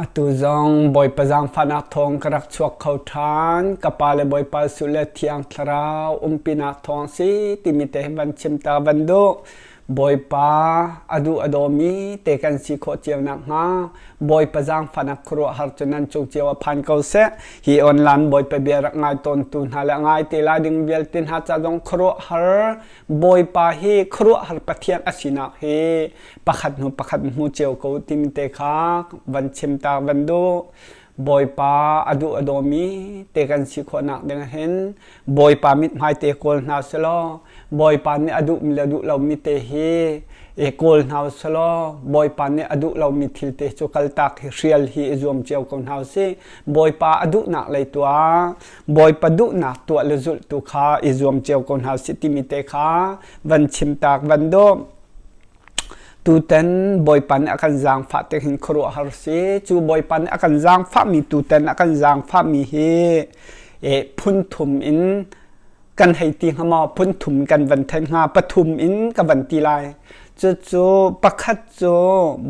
Atu zong Bawipa zaangfahnak thawng ka rak chuak kho ṭhan. Ka pa le Bawipa Jesuh le Thiang Thlarau umpinak thawng si timi te hi van chim ta van duh. Bawipa a duh a dawmi te kan si khawh cio nakhnga Bawipa zaangfahnak khuaruahhar cu nan cung cio ah phan ko seh. Hi online Bawipa bia rak ngai tawntu hna le ngai te lai ding vialte hna ca zong khuaruahhar Bawipa hi khuaruahhar Pathian a sinak hi pakhat hnu pakhat hmu cio ko timi te kha van chim ta van duh. Bawipa a duh a dawmi te kan si khawhnak ding hin Bawipa mithmai te kawl hna selaw Bawipa nih a duhmi le duh lomi te hi e kawl hna selaw Bawipa nih a duh lomi thil te cu kaltak hi hrial hi i zuam cio ko hna usih. Bawipa a duhnak lei tuah Bawipa duhnak tuah le zulh tu kha i zuam cio ko hna usih timi te kha van chim tak van duh. Tutan Bawipa nih a kan zaangfah tik hin khuaruahhar si. Cu Bawipa nih a kan zaangfahmi tutan a kan zaangfahmi hi phun thum in kan hei ti hnga maw? Phun thum kan van then hnga. Pathum in ka van ti lai. Cucu pakhat cu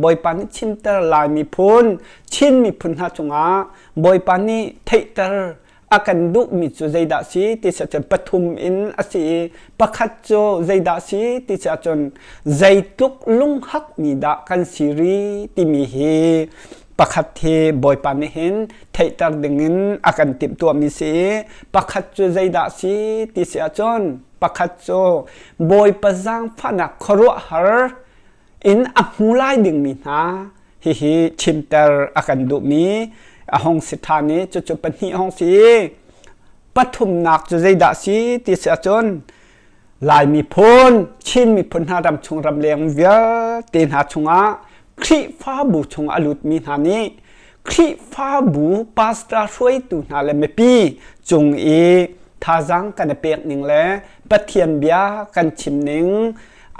Bawipa nih chimter Lai miphun, Chin miphun hna cungah Bawipa nih theihter a kan duhmi cu zeidah si ti si ahcun pathum in a si i pakhat cu zeidah si ti si ahcun zeitluk lunghakmi dah kan si ri timi hi pakhat hi Bawipa nih hin theihter dingin a kan timhtuahmi si i pakhat cu zeidah si ti si ahcun pakhat cu Bawipa zaangfahnak khuaruahhar in a hmu lai dingmi hna hihi chimter a kan duhmi a hung si ṭhan i cucu pahnih a hung si i pathumnak cu zeidah si ti si ahcun Lai miphun, Chin miphun hna ramchung ramleng vialte hna chungah Khrihfabu chung a lutmi hna nih Khrihfabu pastor hruaitu hna le mipi cung i thazaang kan i pek ning le Pathian bia kan chim ning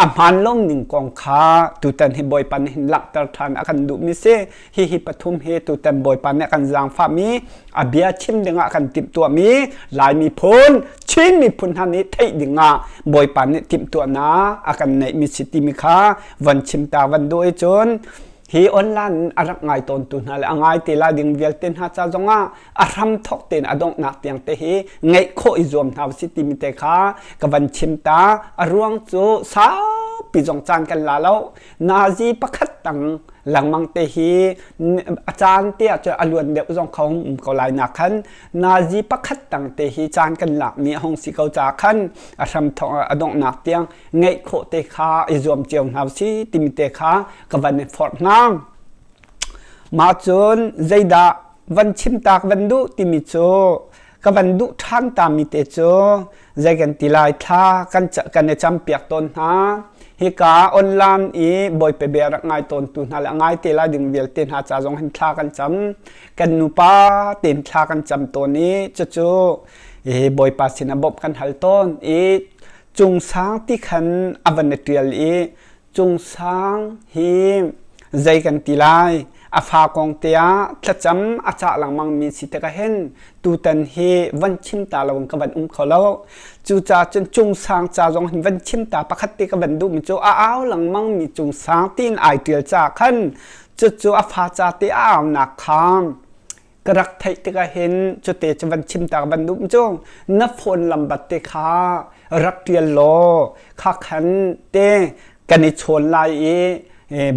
a hmaan lo ning kong kha tutan hi Bawipa nih hin langhter ṭhan a kan duhmi si. Hihi pathum hi tutan Bawipa nih a kan zaangfahmi, a bia chim dingah a kan timhtuahmi Lai miphun, Chin miphun hna nih theih dingah Bawipa nih timhtuahnak a kan neihmi si timi kha van chim ta van duh i cun hi online a rak ngai tawntu hna le a ngai te lai ding vialte hna ca zongah a hram thok tein a donghnak tiang te hi ngeih khawh i zuam hna usih timi te kha ka van chim ta. A ruang cu saupi zong caan kan la lo. Nazi pakhat tang lengmang te hi a caan te ah cun a luan deuh zong kho um ko lai na khan nazi pakhat tang te hi caan kan lak mi a hung si ko ca khan a hram thok a donghnak tiang ngeih khawh te kha i zuam cio hna usih timi te kha ka van i forh hna. Mah cun zeidah van chimtak van duh timi cu ka van duh ṭhan tami te cu zei kan ti lai thla kan kan i campiak tawn hna. Hika online i Bawipa bia rak ngai tawntu hna le a ngai te lai ding vialte hna ca zong hin thla kan cam. Kan nupa tein thla kan cam tawn i cucu Bawipa sinah bawmh kan hal tawn i cungsang ti khan a van i ṭial i Cungsang hi zei kan ti lai? A fa kong te ah thlacam a cah lengmang mi si tikah hin tutan hi van chim ta lo in ka van um kho lo. Cucaah cun cungsang ca zong hin van chim ta pakhat te ka van duh mi cu a au lengmang mi cungsang tiin ai ṭial caah khan cucu a fa ca te a aunak kha ka rak theih tikah hin cute cu van chim ta van duh cu na phone lambat te kha rak ṭial law kha khan te kan i chawn lai i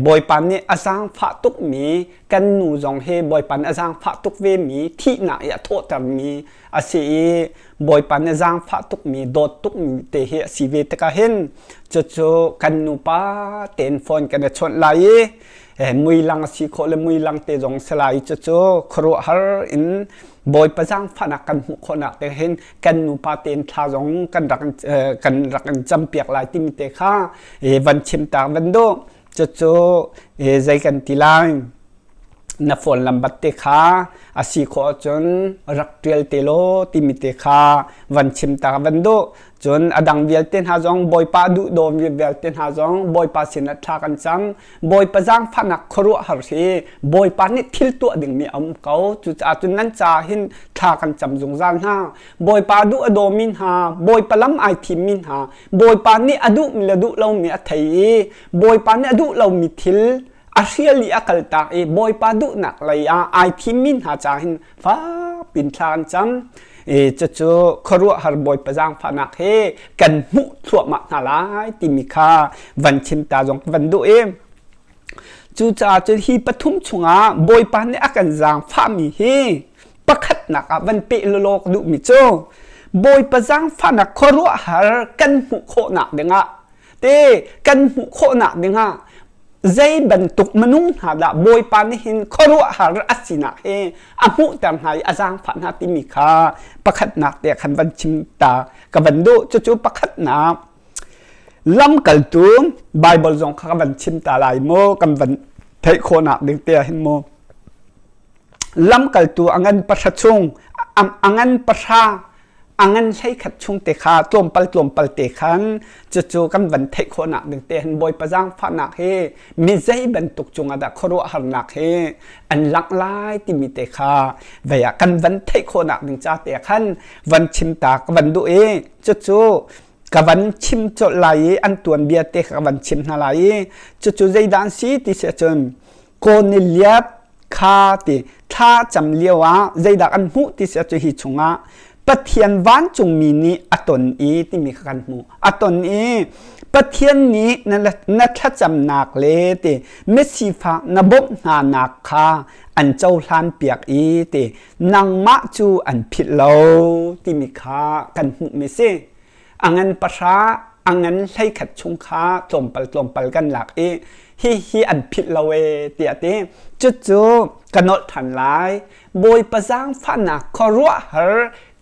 Bawipa nih a zaangfah tukmi kan nu zong hi Bawipa nih a zaangfah tuk ve mi thihnak i a thawhtermi a si i Bawipa nih zaangfah tukmi dawt tukmi te hi a si ve tikah hin cucu kan nupa tein phone kan i chawnh lai i muilang a si khawh le muilang te zong si lai cucu khuaruahhar in Bawipa zaangfahnak kan hmuh khawhnak te hin kan nupa tein thla zong kan rak kan rak in campiak lai timi te kha van chim ta van duh cucu zei kan ti lai na phone lambat te kha a si khawh ahcun rak ṭial te law timi te kha van chim ta van duh Cun a dang vialte hna zong Bawipa duh dawm vialte hna zong Bawipa sinah thla kan cam. Bawipa zaangfahnak khuaruahhar hi Bawipa nih thil tuah dingmi a um ko. Cucaah cun nan ca hin thla kan cam zungzal hna. Bawipa duh a dawmi hna, Bawipa lam ai thimmi hna, Bawipa nih a duhmi le duh lomi a thei i Bawipa nih a duh lomi thil A hrial i a kaltak i Bawipa duhnak lei ah ai thimmi hna ca hin fakpin thla an cam. I cucu khuaruahhar Bawipa zaangfahnak he kan hmuh thluahmah hna lai timi kha van chim ta zong van duh i cucaah cun hi pathum chungah Bawipa nih a kan zaangfahmi hi pakhatnak ah van peh lawlaw ka duhmi cu Bawipa zaangfahnak khuaruahhar kan hmuh khawhnak dingah te kan hmuh khawhnak dingah zei bantuk minung hna dah Bawipa nih hin khuaruahhar a sinak hi a hmuhter hna i a zaangfah hna timi kha pakhatnak te khan van chim ta ka van duh. Cucu pakhatnak lamkaltu Bible zong kha ka van chim ta lai mu, kan van theih khawhnak ding te ah hin mu. Lamkaltu a ngan pahra chung a ngan pahra a ngan 11 chung te kha tlawmpal tlawmpal te khan cucu kan van theih khawhnak ding te hin Bawipa zaangfahnak hi mi zei bantuk cungah dah khuaruahharnak hi an langh lai timi te kha vei ah kan van theih khawhnak ding ca te khan van chim ta ka van duh i cucu ka van chim colh lai i an tuanbia te kha ka van chim hna lai i cucu zeidah an si ti si ahcun Kornelias kha ti thla cam lio ah zeidah kan hmuh ti si cu hi chungah Pathian vancungmi nih a ton i timi kha kan hmuh. A ton i Pathian nih na, na thlacamnak le ti misifak na bawmh hna nak kha an cohlan piak i ti nangmah cu an philh lo timi kha kan hmuhmi si. A ngan pahra a ngan 11 chung kha tlawmpal tlawmpal kan lak i hi hi an philh lo e tiah ti. Cucu ka nolh ṭhan lai. Bawipa zaangfahnak khuaruahhar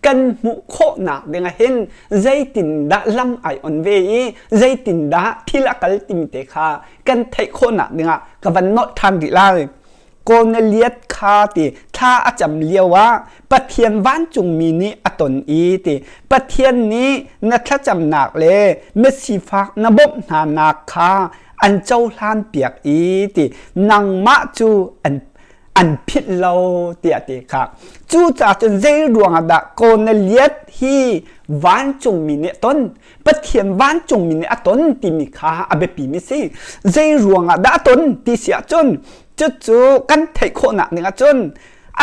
kan hmuh khawhnak ding ah hin zeitindah lam ai on ve i zeitindah thil a kal timi te kha kan theih khawhnak dingah ka van nolh ṭhan rih lai. Kornelias kha ti thla a cam lio ah Pathian vancungmi nih a ton i ti Pathian nih na thlacamnak le misifak na bawmh hna nak kha an cohlan piak i ti nangmah cu an an philh lo tiah ti kha. Cucaah cun zei ruangah dah Kornelias hi vancungmi nih a ton? Pathian vancungmi nih a ton timi kha a biapimi si. Zei ruangah dah a ton ti si ahcun cucu kan theih khawhnak ding ahcun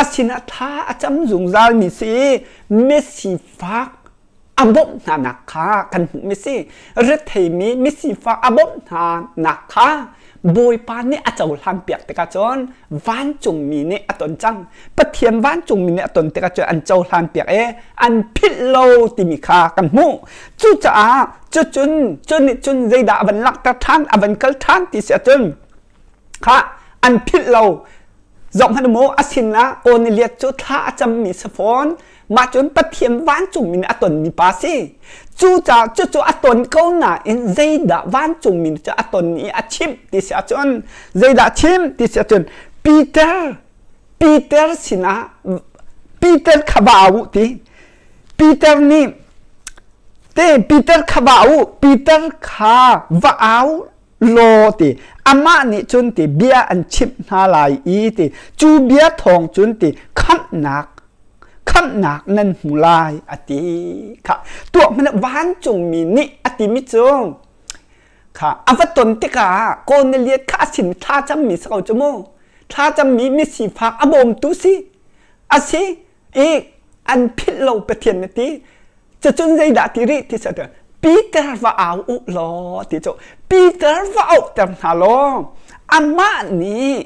a sinah thla a cam zungzalmi si i misifak a bawmh hnanak kha kan hmuhmi si. Retheimi misifak a bawmh hnanak kha Bawipa nih a cohlan piak tikah cun vancungmi nih a ton cang. Pathian vancungmi nih a ton tikah cun an cohlan piak i an philh lo timi kha kan hmuh. Cucaah cucun cun nih cun zeidah a van langhter ṭhan, a van kal ṭhan ti si ahcun kha an philh lo. Zoh hmanh mu, a sinah Kornelias cu thla a cammi si fawn. Mah cun Pathian vancungmi nih a tonmi pa si. Cucaah cucu a ton ko nain zeidah vancungmi cu a ton i a chimh ti si ahcun zeidah chim ti si ahcun Peter Peter sinah Peter kha va au ti. Peter nih te Peter kha va au Peter kha va au law ti amah nih cun ti bia an chimh hna lai i ti cu bia thawng cun ti khamhnak khamhnak nan hmu lai a ti kha. Tuah hmanh vancungmi nih a timi cu kha a va ton tikah Kornelias kha a sin thla cammi si ko cu mu. Thla cammi misifak a bawmtu si a si i an philh lo Pathian na ti. Cucun zeidah ti rih ti sa Peter va au u law ti cu Peter va auhter hna law amah nih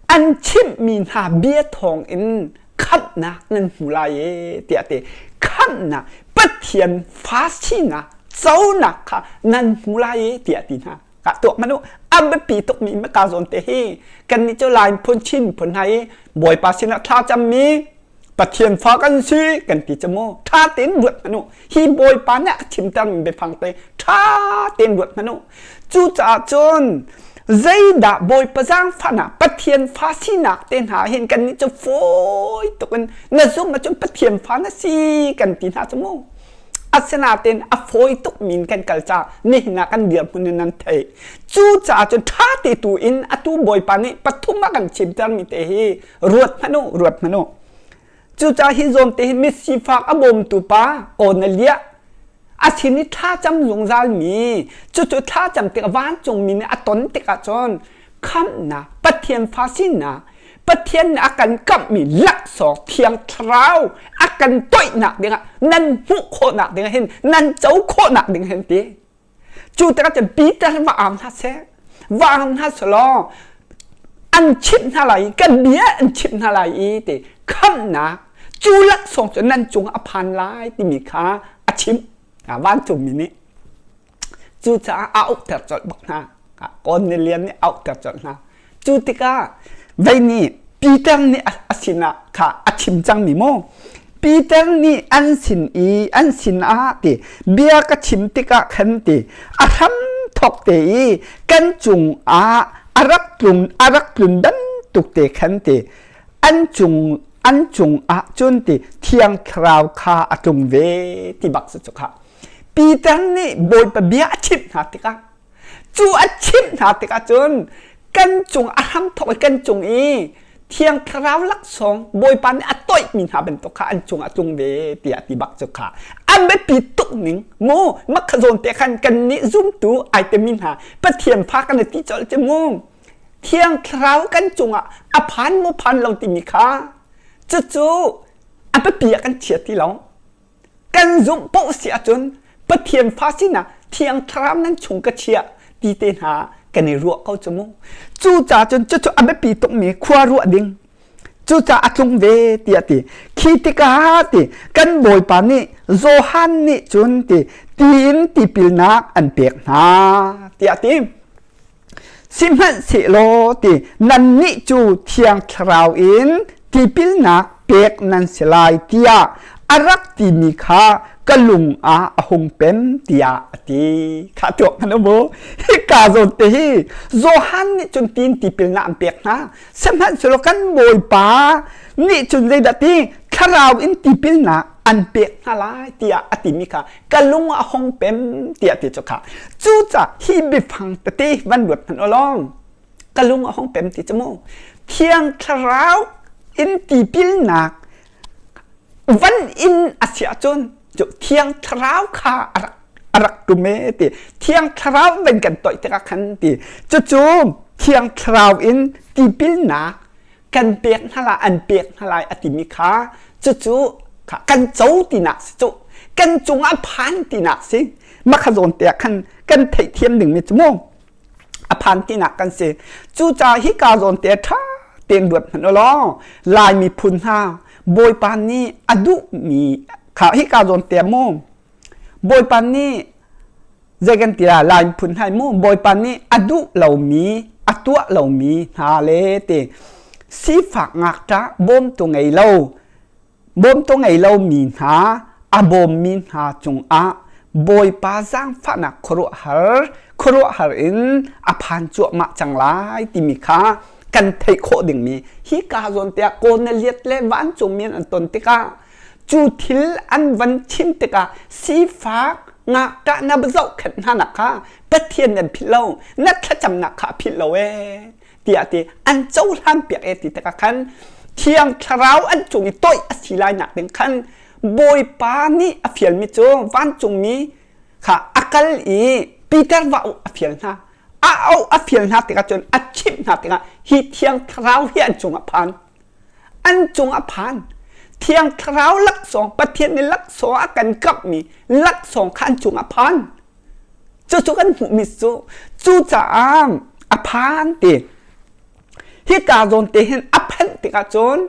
an chimhmi hna bia thawng in khamhnak nan hmu lai e tiah ti. Khamhnak Pathian fa sinak conak kha nan hmu lai e tiah ti hna. Ka tuak manu a biapi tukmi maka zawn te hi kannih cu Lai phun Chin phun hna i Bawipa sinah thla cammi Pathian fa kan si kan ti cu mu. Ṭha tein ruat hmanh u. Hi Bawipa nih a ka chimtermi biafang te ṭha tein ruat hmanh u. Cucaah cun zeidah Bawipa zaangfahnak Pathian fa sinak te hna hin kannih cu fawi tuk in na zumh ahcun Pathian fa na si kan ti hna cu mu. Asinain a fawi tuk min kan kal caah nihin ah kan dirhmun in nan theih. Cucaah cun ṭha te tu in atu Bawipa nih pathum a kan chimtermi te hi ruat hmanh u, ruat hmanh u. Cucaah hi zawn te hi misifak a bawmtu pa Korneliah a sin i thlacam zungzalmi cucu thlacam tikah vancungmi nih a ton tikah cun. Khamhnak, Pathian fa sinak, Pathian nih a kan kamhmi laksawng Thiang Thlarau a kan toihnak dingah nan hmuh khawhnak dingah hin nan co khawhnak ding hin ti. Cu tikah cun Peter va au hna seh, va au hna selaw an chimh hna lai i kan bia an chimh hna lai i ti khamhnak cu laksawng cu nan cungah a phan lai timi kha a chimh. Vancungmi nih cucaah a auhter colh bak hna. Kornelian nih a auhter colh hna. Cu tikah vei nih Peter nih a sinah kha a chim cangmi maw? Peter nih an sin i an sinah ti bia ka chim tikah khan ti a hram thawk te i kan cungah a rak tlun a rak tlun bantuk te khan ti an cung an cungah cun ti Thiang Thlarau kha a tlung ve ti bak si cu kha. Peter nih Bawipa bia a chimh hna tikah Cu a chimh hna tikah cun kan cung a hramthawk i kan cung i Thiang Thlarau laksawng Bawipa nih a toihmi hna bantuk kha an cungah tlung ve tiah ti bak cu kha a biapi tuk ning mu makha zawn te khan kan nih zumtu ai temi hna Pathian fa kan i ti colh cu mu Thiang Thlarau kan cungah a phan mu phan lo timi kha cucu a biapi ah kan chia ti lo Kan zumh paoh si ahcun Pathian fa sinah Thiang Thlarau nan chung ka chiah ti te hna kan i ruah ko cu mu. Cucaah cun cucu a biapi tukmi khua ruah ding. Cucaah a tlung ve tiah ti. Khi tikah ti kan Bawipa nih Johan nih cun ti tiin tipilnak an pek hna tiah ti. Sihmanhsehlaw ti nannih cu Thiang Thlarau in tipilnak pek nan si lai tiah a rak timi kha ka lung ah a hung pem tiah a ti. Kha tuak hmanh u. Hika zawn te hi Johan nih cun tiin tipilnak an pek hna. Sihmanhsehlaw kan Bawipa nih cun zeidah ti Thlarau in tipilnak an pek hna lai tiah a timi kha ka lung a hong pem tiah ti cu kha cucah hi biafang tete van ruat hmanh u lawng ka lung a hong pem ti cu mu thiang thlarau in tipilnak van in a si ahcun cu thiang thlarau kha a rak a rak tum e ti thiang thlarau van kan toih tikah khan ti cucu thiang thlarau in tipilnak kan pek hna lai an pek hna lai a timi kha cucu kha kan co tinak si cu kan cungah phan tinak si makha zawn te ah khan kan theihthiam dingmi cu mu a phan tinak kan si cucaah hika zawn te ṭha tein ruat hmanh u law Lai miphun hna Bawipa nih a duhmi kha hika zawn te mu Bawipa nih zei kan ti ah Lai miphun hna mu Bawipa nih a duh lomi a tuah lomi hna le ti sifak ngakṭah bawmtu ngei lo bawmtu ngei lomi hna a bawmmi hna cungah Bawipa zaangfahnak khuaruahhar khuaruahhar in a phan cuahmah cang lai timi kha kan theih khawh dingmi hi ka zawn tiah Kornelias le vancungmi an ton tikah Cu thil an van chim tikah sifak ngakṭah na va zohkhenh hna nak kha Pathian nan philh lo, na thlacamnak kha a philh lo ee tiah ti an cohlan piak ee ti tikah khan Thiang Thlarau an cung i toih a si lai nak ding khan Bawipa nih a fialmi cu vancungmi kha a kal i Peter va a fial hna. A auh a fial hna tikah cun a chimh hna tikah hi Thiang Thlarau hi an cungah phan. An cung a phan. Thiang Thlarau laksawng, Pathian nih laksawng a kan kamhmi laksawng kha an cung a phan. Cucu kan hmuhmi cu cucaah a phan ti. Hika zawn te hin a phanh tikah cun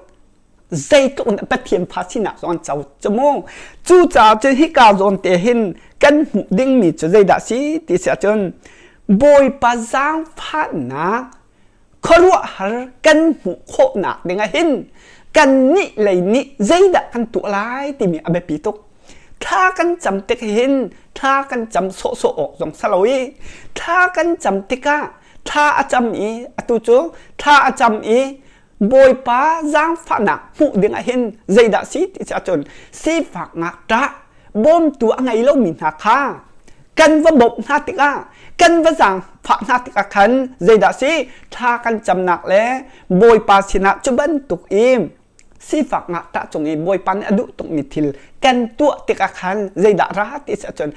zeitluk in Pathian fa sinak zong an co cu mu. Cucaah cun hika zawn te hin kan hmuh dingmi cu zeidah si ti si ahcun Bawipa zaangfahnak khuaruahhar kan hmuh khawhnak dingah hin kannih lei nih zeidah kan tuah lai timi a biapi tuk. Thla kan cam tik hin thla kan cam sawhsawh awk zong si lo i thla kan cam tikah thla a cam i atu cu thla a cam i Bawipa zaangfahnak hmuh dingah hin zeidah si ti si ahcun sifak ngakṭah bawmtu a ngei lomi hna kha kan va bawmh hna tikah kan va zaangfah hna tikah khan zeidah si thla kan camnak le Bawipa sinah cu bantuk i sifak ngakṭah cung i Bawipa nih a duh tukmi thil kan tuah tikah khan zeidah ra ti si ahcun.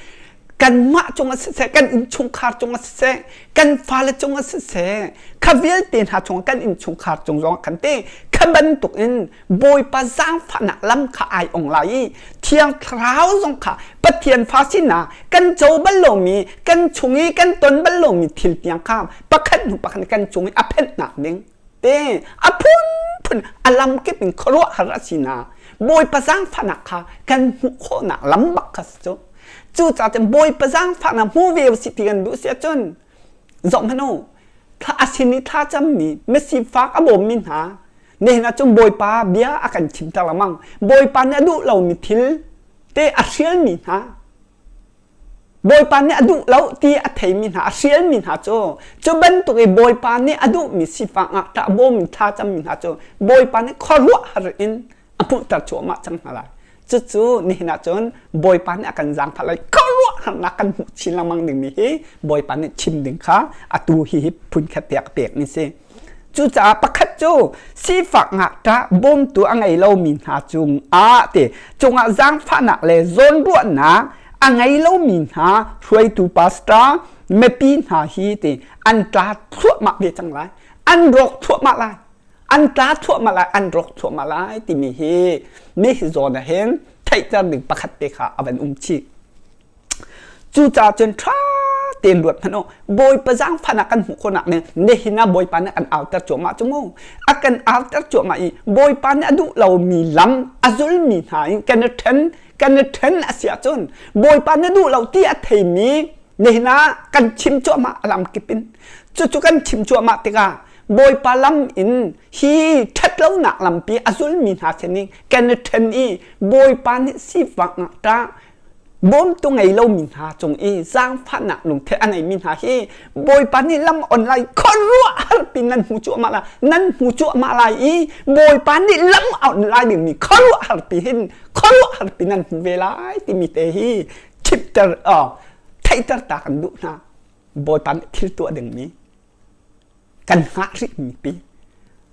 Kanmah cungah siseh, kan innchungkhar cungah siseh, kan fale cungah siseh, kha vialte hna cungah kan innchungkhar cung zongah khan te kha bantuk in Bawipa zaangfahnak lam kha ai ong lai i Thiang Thlarau zong kha Pathian fa sinah kan co bal lomi, kan chung i kan ton bal lomi thil tiang kha pakhat hnu pakhat kan cung i a phenhnak ding te a phunphun a lam kip in khuaruahhar a si na Bawipa zaangfahnak kha kan hmuh khawhnak lam bak kha si cu. Cucaah cun Bawipa zaangfahnak hmu ve usih ti kan duh si ahcun zoh hmanh u thla a sin i thla cammi misifak a bawmmi hna nihin ah cun Bawipa bia a kan chimter lengmang Bawipa nih a duh lomi thil te a hrialmi hna Bawipa nih a duh lo ti a theimi hna a hrialmi hna cu cu bantuk i Bawipa nih a duhmi sifak ngakṭah bawmmi thla cammi hna cu Bawipa nih khuaruahhar in a hmuhter cuahmah cang hna lai. Cucu nihin ah cun Bawipa nih a kan zaangfah lai khuaruahharnak kan hmuh chin lengmang dingmi hi Bawipa nih chim ding kha atu hi hi phunkhat te a ka pekmi si. Cucaah pakhat cu sifak ngakṭah bawmtu a ngei lomi hna cungah ti cungah zaangfahnak le zawnruahnak a ngei lomi hna hruaitu pastor mipi hna hi ti an tla thluahmah ve cang lai an rawk thluahmah lai an tla thluahmah lai an rawk thluahmah lai timi hi mi hi zawn ah hin theihter ding pakhat te kha a van um chih. Cucaah cun ṭha tein ruat hmanh u. Bawipa zaangfahnak kan hmuh khawhnak ning nihin ah Bawipa nih a kan auter cuahmah cu mu. A kan auter cuahmah i Bawipa nih a duh lomi lam a zulmi hna in kan i ṭhen kan i ṭhen a si ahcun Bawipa nih a duh lo ti a theimi nihin ah kan chim cuahmah a lam kip in. Cucu kan chim cuahmah tikah Bawipa lam in hi ṭhatlonak lampi a zulmi hna sin in kan i ṭhen i Bawipa nih sifak ngakṭah bawmtu ngei lomi hna cung i zaangfahnak lungthin a ngeimi hna hi Bawipa nih lam online khuaruahhar pin nan hmu cuahmah lai nan hmu cuahmah lai i Bawipa nih lam online dingmi khuaruahhar pi hin khuaruahhar pi nan hmu ve lai timi te hi chipter uh, theihter ta kan duh hna Bawipa nih thil tuah dingmi kan hngah rihmi pi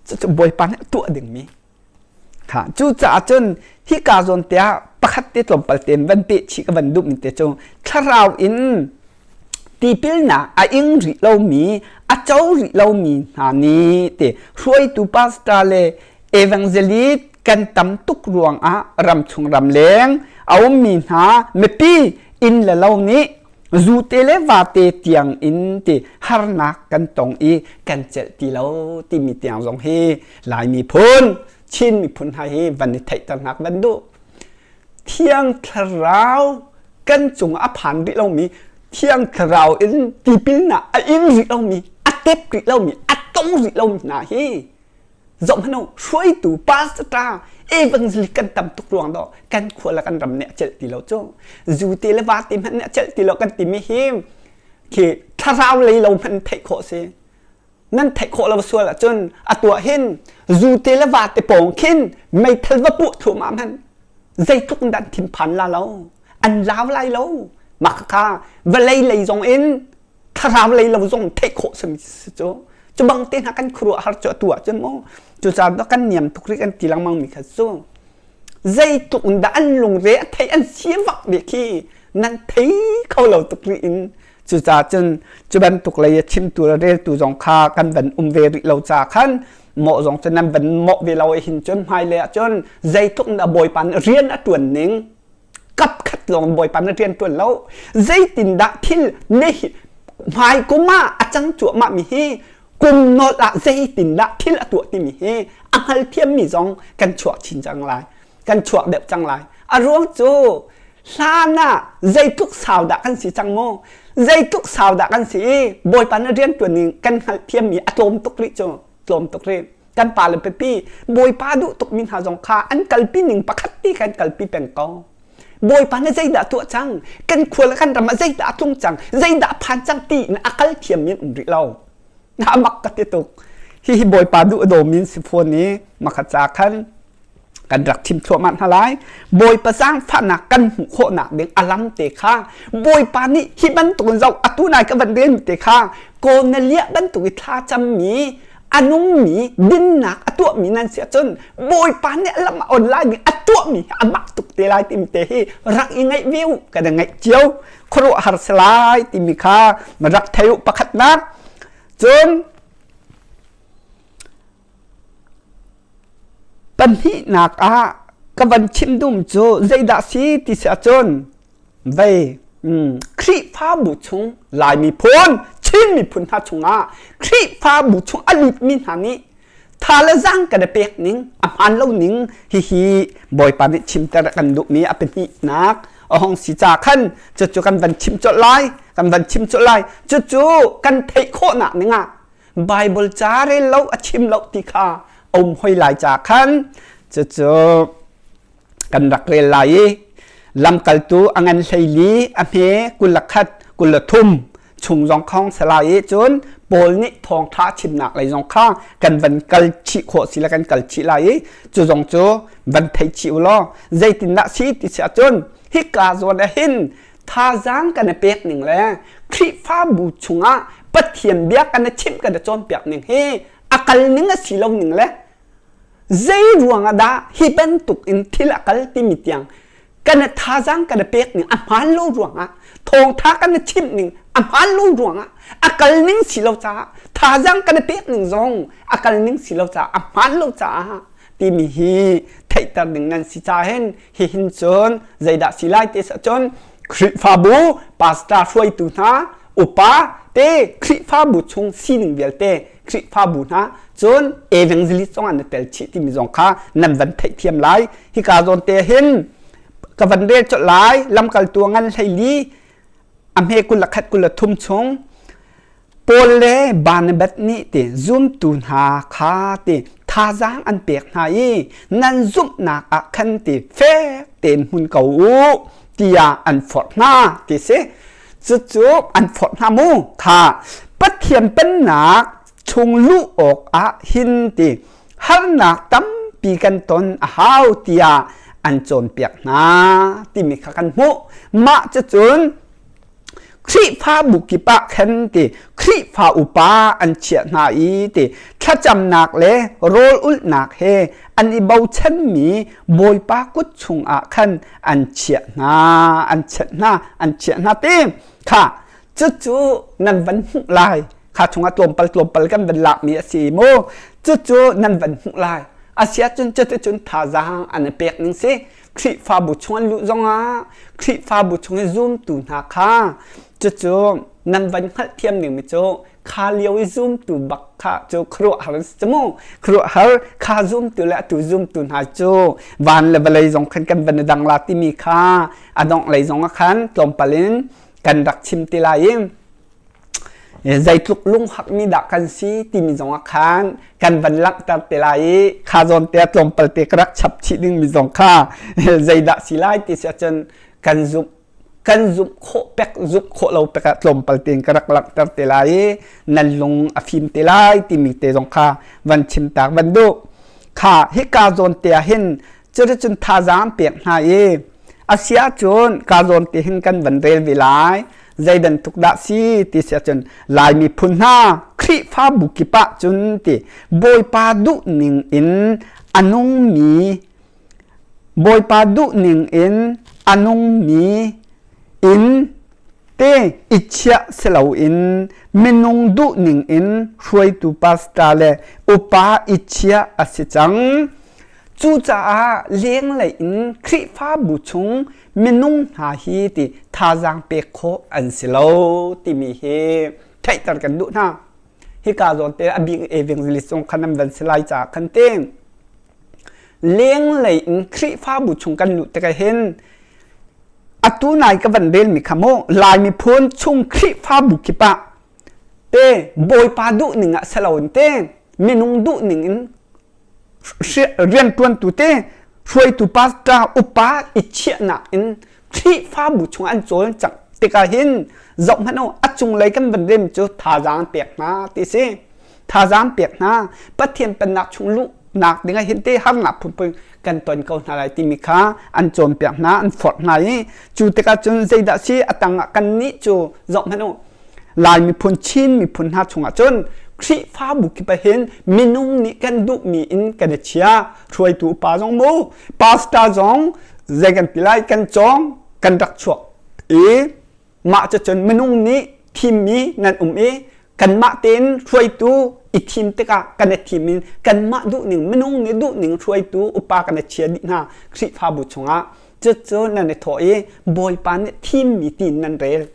cucu Bawipa nih tuah dingmi Kha cucaah cun hika zawn te ah pakhat te tlawmpal tein van peh chih ka van duhmi te cu thlarau in tipilnak a ing rih lomi a co rih lomi hna nih ti hruaitu pastor le evangelist kan tam tuk ruangah ramchung ramleng a ummi hna mipi inn le lo nih zute le vate tiang in ti harnak kan tong i kan celh ti lo timi tiang zong hi Lai miphun Chin miphun hna hi van i theihternak van duh Thiang Thlarau kan cung a phan rih lomi Thiang Thlarau in tipilnak a ing rih lomi a tep rih lomi a tong rih lomi hna hi zoh hmanh u hruaitu pastor evangelist kan tam tuk ruang dawh kan khua le kan ram nih a celh ti lo cu zu te le va te hmanh nih a celh ti lo kan timi hi khi thlarau lei lo hmanh theih khawh si nan theih khawh lo sual ahcun a tuah hin zu te le va te pawng khin meithal va puah thluahmah hmanh zeitluk in dah an thinphan la lo an lau lai lo mah kha vawlei lei zong in thlarau lei lo zong theih khawh simi si cu cu bang te hna kan khuaruahhar cu atu ahcun mu cucaah kan niam tuk rih kan ti lengmang mi kha cu zeitluk in dah an lungre a thei an si vak ve khi nan thei kho lo tuk rih in cucaah cun cu bantuk lei a chimtu le reltu zong kha kan van um ve rih lo ca khan mawh zong cu nan van mawh ve lo hin cun hmailei ah cun zeitluk in dah Bawipa nih rian a ṭuan ning kap khat lawng Bawipa na rian ṭuan lo zeitindah thil ne hmai kum ah a cang cuahmah mi hi kum nolh ah zeitindah thil a tuah timi hi a hngalthiammi zong kan chuak chin cang lai kan chuak deuh cang lai a ruang cu hlan ah zeitluk sau dah kan si cang mu zeitluk sau dah kan si i Bawipa na rian ṭuan ning kan hngalhthiammi a tlawm tuk rih cu tlawm tuk rih kan pa le pipi Bawipa duh tukmi hna zong kha an kalpi ning pakhat ti khan kalpi peng ko Bawipa nih zeidah tuah cang kan khua le kan ram ah zeidah a tlung cang zeidah a phan cang ti in a kal thiammi an um rih lo a mak ka ti tuk hihi Bawipa duh a dawmi an si fawn i makhat ca khan kan rak thim thluahmah hna lai Bawipa zaangfahnak kan hmuh khawhnak ding a lam te kha Bawipa nih hi bantuk in zoh atu nai ka van rel te kha Korneliah bantuk i thla cammi a nungmi dinnak a tuahmi nan si ahcun Bawipa nih a lam a on lai ding a tuah. tuahmi hi a mak tuk te lai timi te hi rak i ngaih ve u kan i ngaih cio khuaruahhar si lai timi kha rak thei u pakhatnak cun Pahnihnak ah ka van chim dum cu zeidah si ti si ahcun vei Khrihfabu chung Lai miphun Chin miphun hna chungah Khrihfabu chung a lutmi hna nih tha le zaang kan i pek ning a hmaan lo ning hihi Bawipa nih chimter a kan duhmi a pahnihnak a hong si ca khan cucu kan van chim colh lai kan van chim colh lai cucu kan theih khawhnak ning ah Bible ca rel lo a chim lo ti kha a um hoi lai ca khan cucu kan rak rel lai i lamkaltu a ngan hleili a hme 21 23 chung zong khong salai i cun Paul nih thawngtha chimnak lei zong kha kan van kal chih khawh si le kan kal chih lai i cu zong cu van thei chih u law zeitindah si ti si ahcun hika zawn ah hin thazaang kan i pek ning le Khrihfabu chungah Pathian bia kan i chimh kan i cawnpiak ning hi a kal ning a si lo ning le zei ruang ah dah hi bantuk in thil a kal timi tiang kan i thazaang kan i pek ning a hmaan lo ruangah thawngtha kan i chimh ning a hmaan lo ruangah a kal ning si lo caah thazaang kan i pek ning zong a kal ning si lo caah a hmaan lo caah timi hi theihter ding nan si ca hin hihin cun zeidah si lai ti cun Khrihfabu pastor hruaitu hna upa te Khrihfabu chung sining vialte Khrihfabu hna cun evangelist zong an tel chih timi zong kha nan van theihthiam lai hika zawn te hin ka van rel colh lai lamkaltu ngan hleili a hme 21 23 chung Paul le Barnabas nih ti zumtu hna kha ti thazaang an pek hna i nan zumhnak ah khan ti fek tein hmun ko u tiah an forh hna ti si. Cucu an forh hna mu kha Pathian pennak chung luh awk ah hin ti harnak tampi kan ton a hau tiah an cawnpiak hna timi kha kan hmuh. Mah cucun Khrihfabu kip ah khan ti Khrihfa upa an chiah hna i ti thlacamnak le rawl ulhnak he an i bochanmi Bawipa kut chungah khan an chiah hna an chiah hna an chiah hna ti kha cucu nan van hmuh lai kha chungah tlawmpal tlawmpal kan van lakmi a si mu cucu nan van hmuh lai asiahcun cuticun thazaang an i pek ning si Khrihfabu chung an luh zongah Khrihfabu chung i zumtu hna kha cucu nan van hngalhthiam dingmi cu kha lio i zumtu bak kha cu khuaruahhar an si cu mu khuaruahhar kha zumtu le atu zumtu hna cu van le vawlei zong khan kan van i dang la timi kha a dongh lei zong ah khan tlawmpal in kan rak chim ti lai i zeitluk lunghakmi dah kan si timi zongah khan kan van langhter te lai i kha zawn te tlawmpal te ka rak chap chih dingmi zong kha zeidah si lai ti si ahcun kan zumh kan zumh khawh pek zumh khawh lo pek ah tlawmpal tein ka rak langhter te lai i nan lung a fim te lai timi te zong kha van chim tak van duh kha hika zawn te ah hin cuticun thazaang pek hna i a si ahcun ka zawn te hin kan van rel ve lai zei bantuk dah si ti si ahcun Lai miphun hna Khrihfabu kip ah cun ti Bawipa duh ning in a nungmi Bawipa duh ning in a nungmi in te i chiah si loin minung duh ning in hruaitu pastor le upa i chiah a si cang. Cucaah lenglei in Khrihfabu chung minung hna hi ti thazaang pek khawh an si lo timi hi theihter kan duh hna. Hika zawn te a bik evangelist zong khan an van si lai caah khan te lenglei in Khrihfabu chung kan luh tikah hin atu nai ka van relmi kha mu Lai miphun chung Khrihfabu kip ah te Bawipa duh ning ah si loin te minung duh ning in rianṭuantu te hruaitu pastor upa i chiahnak in Khrihfabu chung an cawlcangh tikah hin zoh hmanh u a cunglei kan van rem cu thazaang pek hna ti si thazaang pek hna Pathian pennak chung luhnak ding ah hin te harnak phunphun kan ton ko hna lai timi kha an cawnpiak hna an forh hna i cu tikah cun zeidah si a tangah kan nih cu zoh hmanh u Lai miphun Chin miphun hna chungah cun Khrihfabu kip ah hin minung nih kan duhmi in kan i chia. Hruaitu upa zong mu, pastor zong zei kan ti lai kan cawng kan rak chuak i mah cucun minung nih thimmi nan um i kanmah tein hruaitu i thim tikah kan i thim in kanmah duhning minung nih duhning hruaitu upa kan i chia dih hna Khrihfabu chungah cucu nan i thawh i Bawipa nih thimmi tiin nan rel.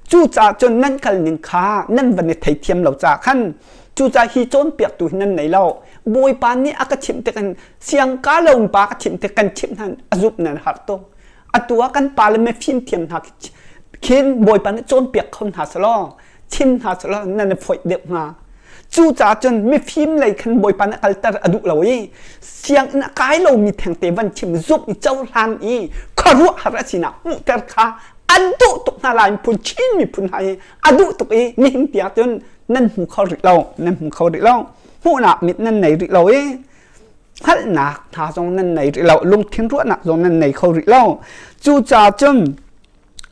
Cucaah cun nan kal ning kha nan van i theithiam lo caah khan cucaah hi cawnpiaktu hi nan nei lo. Bawipa nih a ka chimh tik in siangka lo pa ka chimh tik kan chimh hna a zumh nan har tuk. Atu ah kan pa le mifimthiam hna khin Bawipa nih cawnpiak kho hna selaw chim hna selaw nan i foih deuh hnga. Cucaah cun mifim lei khan Bawipa nih kalter a duh lo i sianginn a kai lomi thengte van chim zumh i cohlan i khuaruahhar a sinak hmuhter kha an duh tuk hna lai miphun Chin miphun hna hi a duh tuk i nihin tiang cun nan hmu kho rih lo nan hmu kho rih lo hmuhnak mit nan nei rih lo i hngalhnak hna zong nan nei rih lo lungthin ruahnak zong nan nei kho rih lo cucaah cun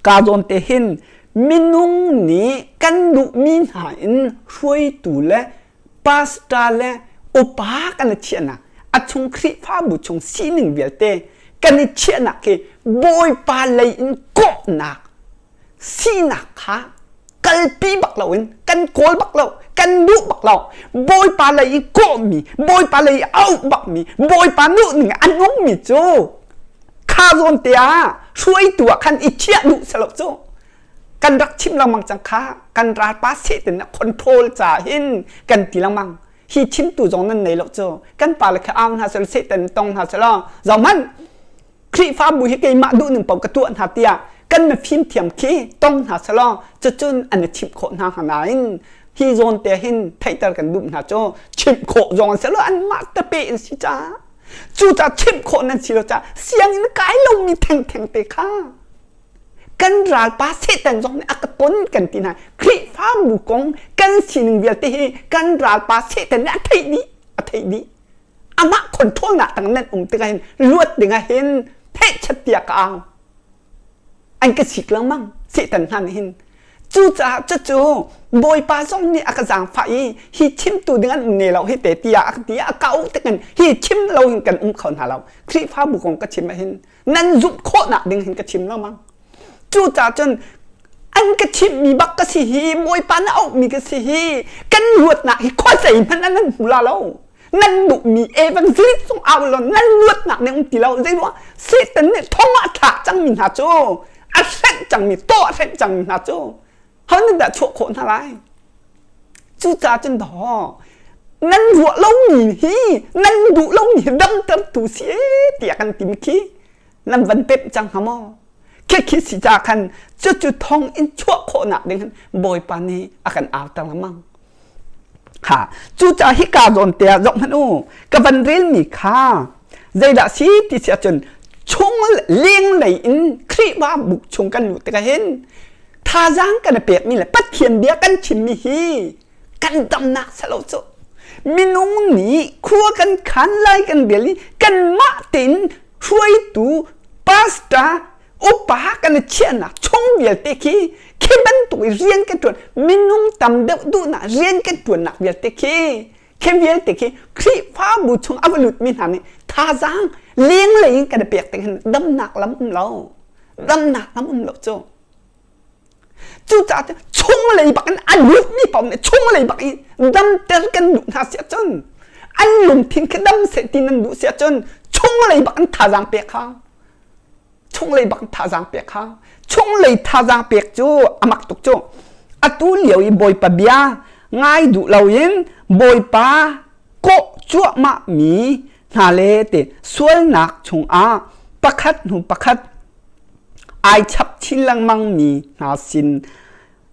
ka zawn te hin minung nih kan duhmi hna in hruaitu le pastor le upa kan i chiahnak a chung Khrihfabu chung sining vialte kan i chiahnak khi Bawipa lei in kawhnak sinak kha kalpi bak loin kan kawl bak lo kan duh bak lo Bawipa lei i kawhmi Bawipa lei i auh bakmi Bawipa duh ning a nungmi cu kha zawn te ah hruaitu ah khan i chiah duh selo cu kan rak chim lengmang cang kha kan ralpa Satan a control ca hin kan ti lengmang hi chimtu zong nan nei lo cu kan pa le kha au hna sel Satan tong hna selaw zohmanh Khrihfabu hi keimah duh ning paoh ka tuah hna tiah kan mifim thiam khi tong hna selaw cucun an i chimh khawh hna hnga nain hi zawn te hin theihter kan duh hna cu chimh khawh zong an si lo anmah tepe in si ca cucaah chimh khawh nan si lo caah sianginn kai lomi thengtheng te kha kan ralpa Satan zong nih a ka ton kan ti hna Khrihfabu kong kan sining vialte hi kan ralpa Satan nih a theih dih a theih dih amah control nak tang nan um tikah hin luat dingah hin hehchat tiah ka au an ka sik lengmang Satan hna nih hin cucaah cucu Bawipa zong nih a ka zaangfah i hi chimtu ding an um ne lo hi te tiah a ka ti a ka auh tikin hi chim lo hin kan um kho hna lo Khrihfabu kong ka chim ah hin nan zumh khawhnak ding hin ka chim lengmang cucaah cun an ka chimhmi bak ka si hi Bawipa na auhmi ka si hi kan luatnak hi khuazei hmanh ah nan hmu la lo nan duhmi evangelist zong au lo nan luatnak nih um ti lo zei ruang Satan nih thong ah thlak cangmi hna cu a hrenh cangmi taw a hrenh cangmi hna cu ho nih dah chuah khawh hna lai cucaah cun daw nan ruah lomi hi nan duh lomi hi damtertu si tiah kan tim khi nan van pemh cang hnga maw khi khi si ca khan cucu thong in chuah khawhnak ding hin Bawipa nih a kan auter lengmang ha cucaah hika zawn te ah zoh hmanh u ka van relmi kha zeidah si ti si ahcun chung lenglei in Khrihfabu chung kan luh tikah hin thazaang kan i pekmi le Pathian bia kan chimmi hi kan damnak selo cu minung nih khua kan khan lai kan rel i kanmah tein hruaitu pastor upa kan i chiahnak chung vialte khi khi bantuk i rian kan ṭuan minung tam deuh duhnak rian kan ṭuannak vialte khi khi vialte khi Khrihfabu chung a va lutmi hna nih thazaang lenglei in kan i pek tik hin damnak lam um lo damnak lam um lo cu Cucaah chunglei bak in a lutmi paoh nih chunglei bak i damter kan duh hna si ahcun an lungthin khi dam seh ti nan duh si ahcun chunglei bak in thazaang pek hau. Chunglei bak in thazaang pek hau. Chunglei thazaang pek cu a mak tuk cu. Atu lio i Bawipa bia ngai duh loin Bawipa kawh cuahmah mi hna le te sualnak chungah pakhat hnu pakhat ai chap chin lengmang mi hna sin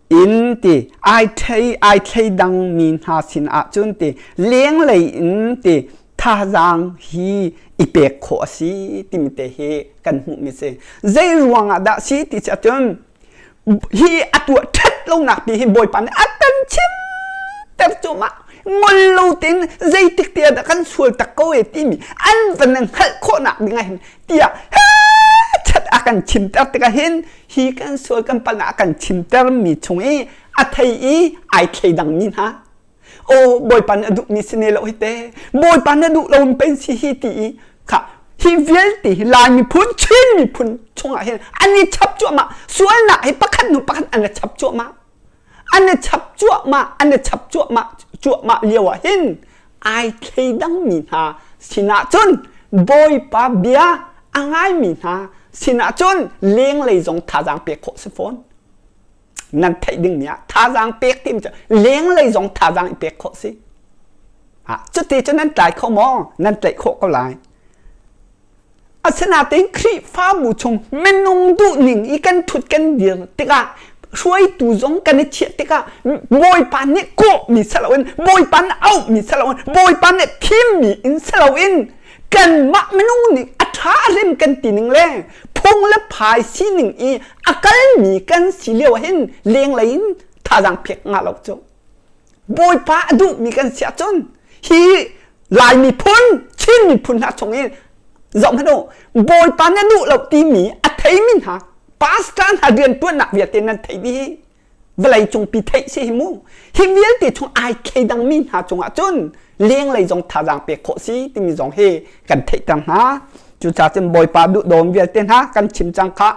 in ti ai thei ai thleidang mi hna sin ahcun ti lenglei in ti thazaang hi i pek khawh a si timi te hi kan hmuhmi si zei ruangah dah si ti si ahcun hi a tuah ṭhat lonak pi hi Bawipa nih a kan chimter cuahmah ngol lo tein zeitik te ah dah kan sual tak ko e timi an van hngalh khawhnak ding ah hin tiah chat a kan chimter tikah hin hi kan sual kan palh a kan chimter mi chung i a thei i ai thleidang mi hna. Aw Bawipa nih a duhmi si ne lo hi te. Bawipa nih a duh lo pen si hi ti i kha hi vialte hi Lai miphun Chin miphun chungah hin an i chap cuahmah. Sualnak hi pakhat hnu pakhat an i chap cuahmah. An i chap cuahmah, an i chap cuahmah cuahmah lio ah hin ai thleidangmi hna sinah cun Bawipa bia a ngaimi hna sinah cun lenglei zong thazaang pek khawh si fawn. Nan theih dingmi ah thazaang pek timi cu lenglei zong thazaang i pek khawh si. Cuti cu nan tlai kho maw? Nan tlaih khawh ko lai. Asinain Khrihfabu chung minung duhning i kan ṭhut kan dir tikah hruaitu zong kan i chiah tikah Bawipa nih kawhmi si loin Bawipa nih auhmi si loin Bawipa nih thimmi in si loin kanmah minung nih a ṭha a rem kan ti ning le phung le phai sining i a kalmi kan si lio ah hin lenglei in thazaang pek ngah lo cu. Bawipa a duhmi kan si ahcun hi Lai miphun, Chin miphun hna chung i zoh hmanh u, Bawipa na duh lo timi a theimi hna pastor hna rianṭuannak vialte nan theih dih hi vawlei cungpi theih si hi mu. Hi vialte chung ai thleidangmi hna cungah cun lenglei zong thazaang pek khawh si timi zong hi kan theihter hna. Cucaah cun Bawipa duhdawm vialte hna kan chim cang khah.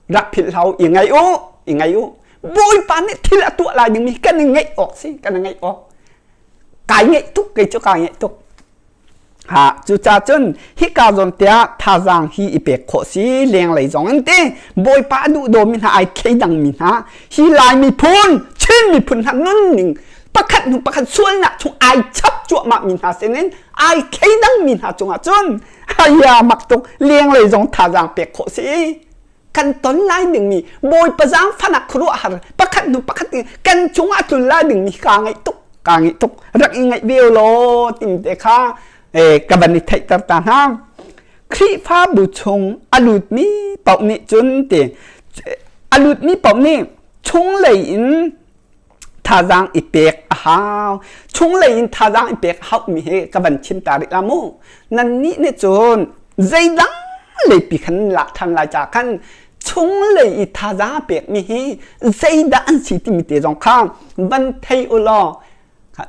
Rak philh hlah u, i ngaih u, i ngaih u. Bawipa nih thil a tuah lai dingmi kan i ngaih awk si, kan i ngaih awk. Kai ngaih tuk, kei cu kai ngaih tuk. Ha, cucaah cun hika zawn tiah thazaang hi i pek khawh si lenglei zong an ti. Bawipa a duh dawmi hna ai thleidangmi hna hi Lai miphun, Chin miphun hna nunning pakhat hnu pakhat sualnak chung ai chap cuahmah mi hna sinin ai thleidangmi hna cungah cun haya mak tuk lenglei zong thazaang pek khawh si. Kan ton lai dingmi Bawipa zaangfahnak khuaruahhar pakhat hnu pakhat kan cungah tlun lai dingmi kaa ngaih tuk kaa ngaih tuk rak i ngaih ve law timi te kha ka van i theihter ta hna. Khrihfabu chung a lutmi paoh nih cun ti a lutmi paoh nih chunglei in thazaang i pek a hau. Chunglei in thazaang i pek a hauhmi hi ka van chim ta rih la mu. Nannih nih cun zeidang leipi khan lak ṭhan lai ca khan chunglei i thazaang pekmi hi zeidah an si timi te zong kha van thei u law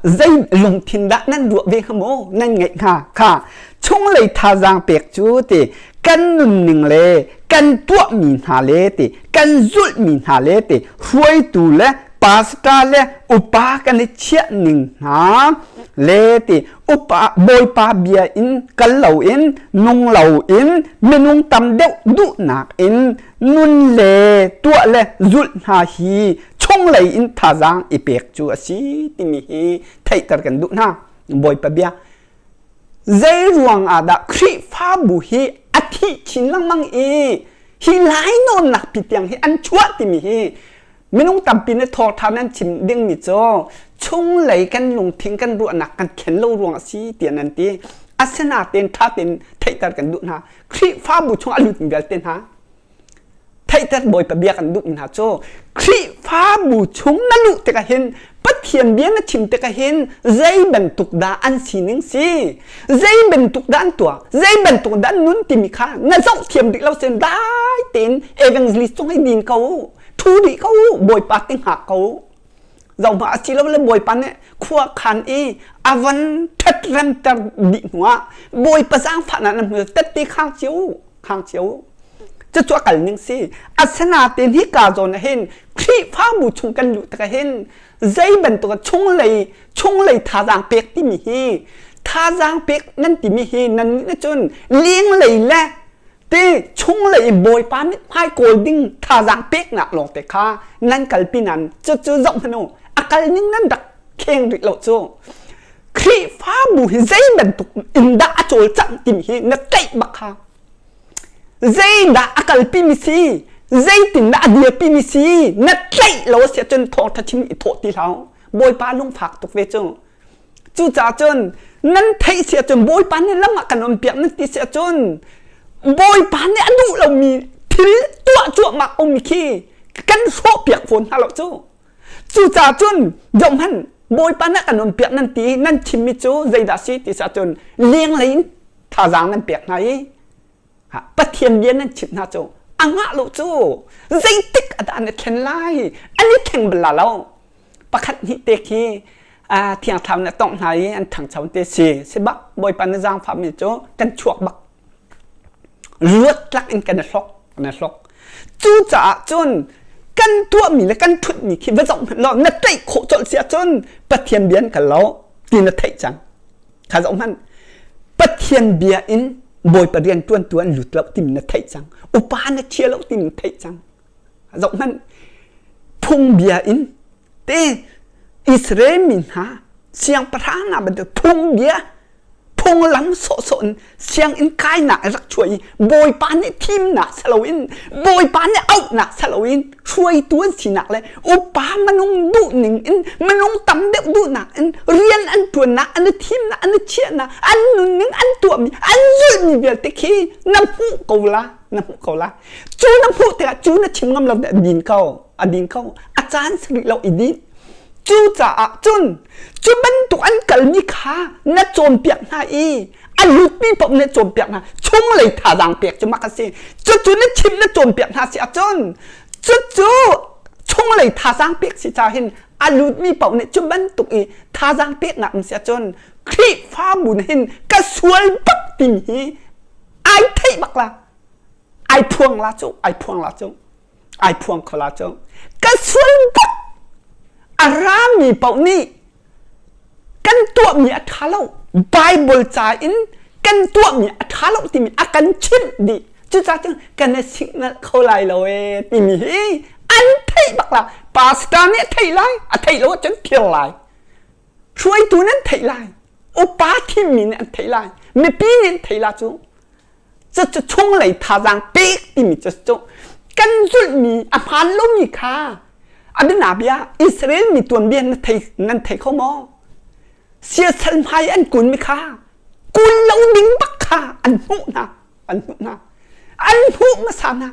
zei lungthin dah nan ruah ve hnga maw nan ngeih hnga kha chunglei thazaang pek cu ti kan nunning le kan tuahmi hna le ti kan zulhmi hna le ti hruaitu le pastor le upa kan i chiah ning hna le ti upa bawipa bia in kal loin nung loin minung tam deuh duhnak in nun le tuah le zulh hna hi chunglei in thazaang i pek cu a si timi hi theihter kan duh hna bawipa bia Zei ruang ah dah Khrihfabu hi a thih chin lengmang i hi lainawnnak pi tiang hi an chuah timi hi minung tampi nih thawngṭha nan chim dingmi cu chunglei kan lungthin kan ruahnak kan thlen lo ruang a si tiah nan ti. Asinain ṭha tein theihter kan duh hna. Khrihfabu chung a lutmi vialte hna Theihter Bawipa bia kan duhmi hna cu Khrihfabu chung na luh tikah hin Pathian bia na chim tikah hin zei bantuk dah an sining si zei bantuk dah an tuah zei bantuk dah an nun timi kha na zoh thiam rih lo sin dai tein evangelist cung hi din ko thu rih ko Bawipa ti hngak ko zohma a si lo le Bawipa nih khua khan i a van ṭhatremter dih hnuah Bawipa zaangfahnak na hmu tette khang cio khang cio cucu a kal ning si asinain hika zawn ah hin Khrihfabu chung kan luh tikah hin zei bantuk chunglei chunglei thazaang pek timi hi thazaang pek nan timi hi nan nih cun lenglei le te chunglei i bawipa mithmai kawl ding thazaang peknak lawng te kha nan kalpi nan cucu zoh hmanh u a kal ning nan rak kheng rih lo cu Khrihfabu hi zei bantuk in dah a cawlcangh timi hi na tlaih bak kha. Zeidah a kalpimi si, zeitindah a dirpimi si, na tlaih lo a si ahcun thawngṭha chim i thawh ti hlah. Bawipa lungfak tuk ve cu. Cucaah cun nan theih si ahcun Bawipa nih lam ah kan um piak nan ti si ahcun Bawipa nih a duh lomi thil tuah cuahmah komi khi kan hrawh piak fawn hna lo cu. Cucaah cun zohhmanh Bawipa nih kan umpiak nan ti nan chimmi cu zeidah si ti cun lenglei in thazaang nan pek hna i Pathian bia nan chimh hna cu a ngah lo cu zeitik ah dah an i thlen lai an i thleng bal la lo pakhat hnih te khi. Thiang Thlarau nih a tongh hna i an ṭhangcho te si. Si bak Bawipa na zaangfahmi cu kan chuak bak. Luat tlak in kan i hlok, kan i hlok. Cucaah cun kan tuahmi le kan ṭhutmi khi va zoh hmanh law na tlaih khawh colh si ahcun Pathian bia in kal lo ti na theih cang. Kha zoh hmanh. Pathian bia in Bawipa rian ṭuantu an lut lo timi na theih cang. Upa na chia lo timi na theih cang. Zoh hmanh. Phungbia in te Israel mi hna siangpahrang hna bantuk phungbia phunglam sawhsawh in sianginn kainak in rak chuah i Bawipa nih thimnak si loin Bawipa nih auhnak si loin hruaitu an sinak le upa minung duhning in minung tam deuh duhnak in rian an ṭuannak an i thimnak an i chiahnak an nunning an tuahmi an zulhmi vialte khi na hmuh ko la na hmuh ko la cu na hmuh tikah cu na chim ngam lo a din ko a din ko a caan si rih lo i din Cucaah cun cu bantuk an kalmi kha na cawnpiak hna i a lutmi paoh na cawnpiak hna chunglei thazaang pek cu mak a si. Cucu na chimh na cawnpiak hna si ahcun cucu chunglei thazaang pek si caah hin a lutmi paoh nih cu bantuk i thazaang peknak um si ahcun Khrihfabu nih hin ka sual bak timi hi ai theih bak la ai phuang la cu ai phuang la cu ai phuang kho la cu ka sual bak a rami paoh nih kan tuahmi a ṭha lo Bible ca in kan tuahmi a ṭha lo timi a kan chimh dih cucaah cun kan i signal kho lai lo ee timi hi an theih bak la pastor nih a theih lai a theih lo ahcun phir lai hruaitu nan theih lai upa thimmi nih an theih lai mipi nih an theih la cu Cucu chunglei thazaang pek timi cu cu kan zulhmi a hmaan lomi kha a bianabia Israel mi tuanbia na thei nan thei kho maw? Siasal hmai an kunmi kha kun lo ding bak kha an hmuh hna an hmuh hna an hmuh hmasa hna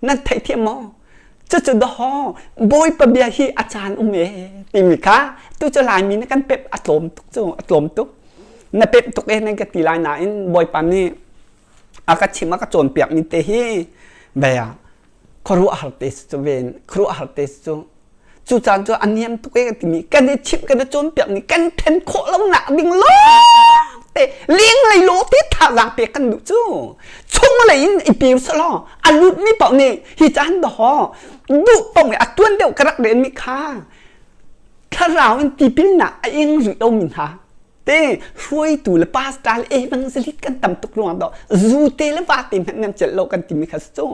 nan theihthiam maw? Cucu dawhaw Bawipa bia hi a caan um ee timi kha tu cu Laimi nih kan pep a tlawm tuk cu a tlawm tuk. Na pep tuk ee nan ka ti lai nain Bawipa nih a ka chim a ka cawnpiak mi te hi bia khuaruahhar te cu ven khuaruahhar te cu Cu caan cu a niam tuk e timi kan i chimh kan i cawnpiak ni kan then khawh lo nak ding lawng te lenglei law te thazaang pek kan duh cu chunglei in i pe usalaw a lut mi paoh nih hi caan dahaw duh paoh nih a tuan deuh ka rak ren mi kha thlarau in tipilnak a ing rih lo mi hna te hruaitu le pastor le evangelist kan tam tuk ruang do zu te le va te hmanh nan celh lo kan timi kha cu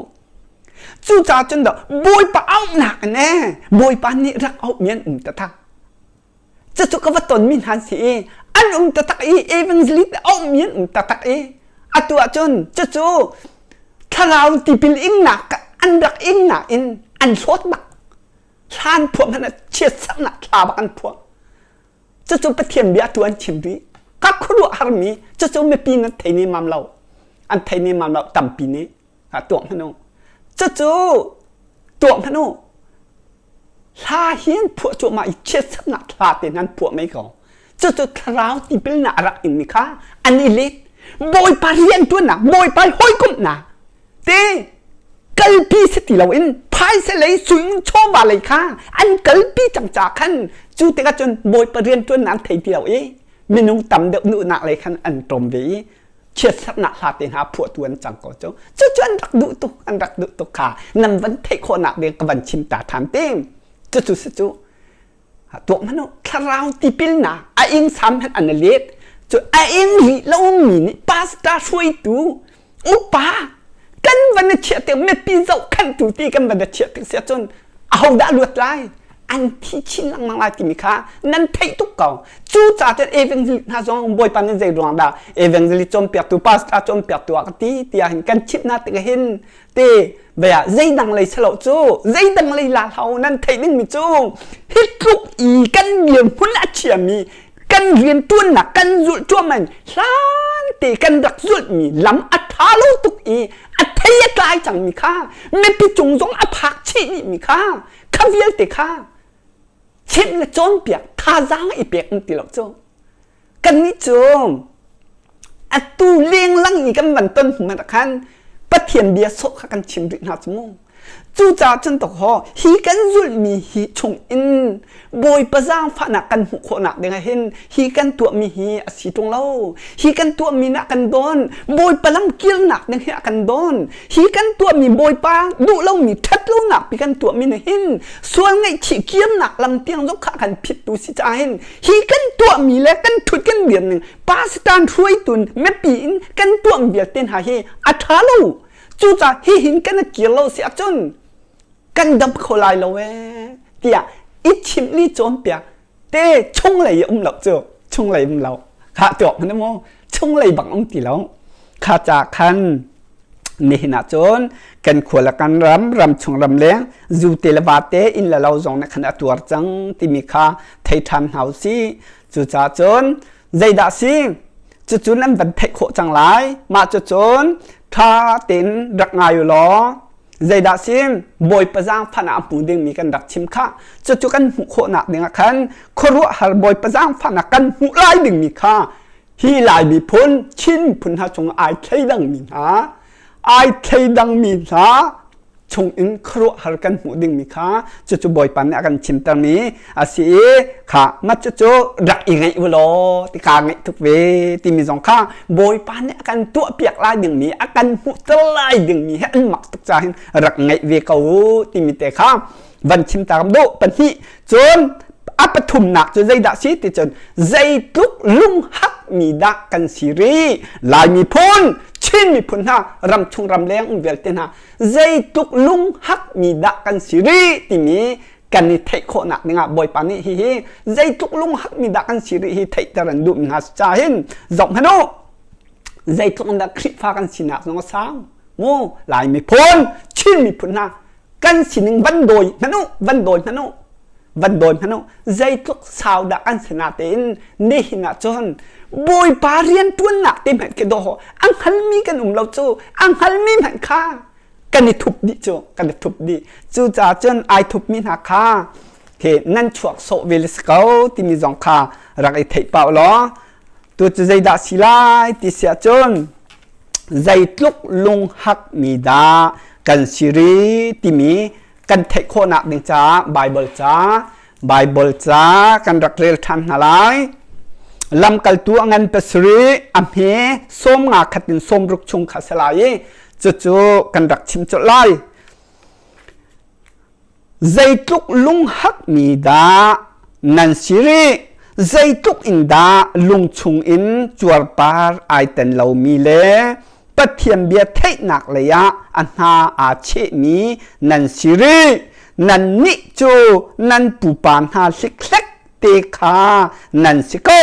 Cucaah cun dah Bawipa auhnak in ee Bawipa nih rak auhmi an um taktak. Cucu ka va tonmi hna an si i an um taktak i evangelist auhmi an um taktak i atu ahcun cucu thlarau tipil ingnak an rak ingnak in an hlawt bak. Hlan phuah hmanh ah chiatserhnak thla bak an phuah. Cucu Pathian bia tu an chim rih. Ka khuaruah harmi cucu mipi nan thei nemam lo. An thei nemam lo tampi nih. Tuah hmanh u. Cucu tuah hmanh u. Hla hi an phuah cuahmah i chiatserhnak hla te an phuah mei ko. Cucu thlarau tipilnak a rak inmi kha an i let. Bawipa rianṭuannak, Bawipa hawikomhnak te kalpi si ti loin phaisa lei sui chawva lei kha an kalpi cang ca khan cu tikah cun Bawipa rianṭuannak an thei ti lo i minung tam deuh nuhnak lei khan an ṭawm ve i chiatserhnak hla te hna phuahtu an cang ko cu cucu an rak duh tuk an rak duh tuk kha nan van theih khawhnak ding ka van chim ta than te cucu si cu tuah hmanh u thlarau tipilnak a ing sam hmanh an let cu a ing rih lomi nih pastor hruaitu upa kan van i chiah tik mipi zohkhenhtu ti kan van i chiah tik si ahcun ahodah luat lai an thi chin lengmang lai timi kha nan theih tuk ko. Cucaah cun evangelist hna zong Bawipa nih zei ruang dah evangelist cawnpiaktu pastor cawnpiaktu ah ka ti tiah hin kan chimh hna tikah hin te bia zeidang lei selo cu zeidang lei la hlau nan theih dingmi cu hi tluk i kan dirhmun a chiami kan riantuannak kan zulh cuahmah in hlan te kan rak zulhmi lam a ṭha lo tuk i a thei a tlai cangmi kha mipi cung zong a phak chih dihmi kha kha vialte kha chimh le cawnpiak thazaang i pek um ti lo cu kannih cu atu lenglang i kan van ton hnu ah khan Pathian bia sawh kha kan chim rih hna cu mu. Cucaah cun tawk hi kan zulhmi hi chung in Bawipa zaangfahnak kan hmuh khawhnak ding ah hin hi kan tuahmi hi a si ṭung lo. Hi kan tuahmi nih a kan dawn. Bawipa lam kirnak ding hi a kan dawn. Hi kan tuahmi Bawipa duh lomi ṭhat lonak pi kan tuahmi nih hin sual ngaihchih kirnak lam tiang zong kha a kan phittu si caah hin hi kan tuahmi le kan ṭhut kan dir ning pastor hruaitu mipi in kan tuahmi vialte hna hi a ṭha lo. Cucaah hihin kan i kir lo si ahcun kan dam kho lai lo ee tiah i chimh li cawnpiak te chunglei um lo cu chunglei um lo kha tuak hmanh mu chunglei bang um ti lo kha ca khan nihin ah cun kan khua le kan ram ram chung ram leng zu te le va te inn le lo zong nih khan a tuar cang timi kha thei ṭhan hna usih cucaah cun zeidah si cucun an van theih khawh cang lai mah cucun ṭha tein rak ngai u law Zeidah si Bawipa zaangfahnak a hmu dingmi kan rak chim kha cucu kan hmuh khawhnak dingah khan khuaruahhar Bawipa zaangfahnak kan hmuh lai dingmi kha hi Lai miphun Chin miphun hna chung ai thleidangmi hna ai thleidangmi hna chungin khuaruahhar kan hmuh dingmi kha cucu Bawipa nih a kan chimtermi a si i kha mah cucu rak i ngaih u law ti kaa ngaih tuk ve timi zong kha Bawipa nih a kan tuahpiak lai dingmi a kan hmuhter lai dingmi he an mak tuk caah hin rak ngaih ve ko u timi te kha van chim ta duh pahnih cun a pathumnak cu zeidah si ti cun zeitluk lunghak mi dah kan si rih Lai miphun Chin miphun hna ramchung ramleng um vialte hna zeitluk lunghak mi dah kan si rih timi kan i theih khawhnak dingah Bawipa nih hihi zeitluk lunghak mi dah kan si rih hi theihter an duh mi hna ca hin zoh hmanh u zeitluk in dah Khrihfa kan sinak zong a sang mu Lai miphun Chin miphun hna kan sining van dawi hmanh u van dawi hmanh u van dawi hmanh u zeitluk sau dah kan si tein nihin ah cun Bawipa rian ṭuannak te hmanh khi dawh a hngalmi kan um lo cu a hngalmi hmanh kha kan i thup dih cu kan i thup dih cucaah cun ai thupmi hna kha he nan chuak sawh ve le si ko timi zong kha rak i theih pah law tu cu zeidah si lai ti si ahcun zeitluk lunghak mi dah kan si ri timi kan theih khawhnak ding caah Bible ca Bible ca kan rak rel ṭhan hna lai lamkaltu a ngan pasarih a hme sawm nga khat in sawm ruk chung kha si lai i cucu kan rak chim colh lai. Zeitluk lunghakmi dah nan si rih? Zeitluk in dah lungchung in cuarpar ai ten lomi le Pathian bia theihnak lei ah a hna aa chehmi nan si rih? Nannih cu nan pupa hna hlikhlek te kha nan si ko.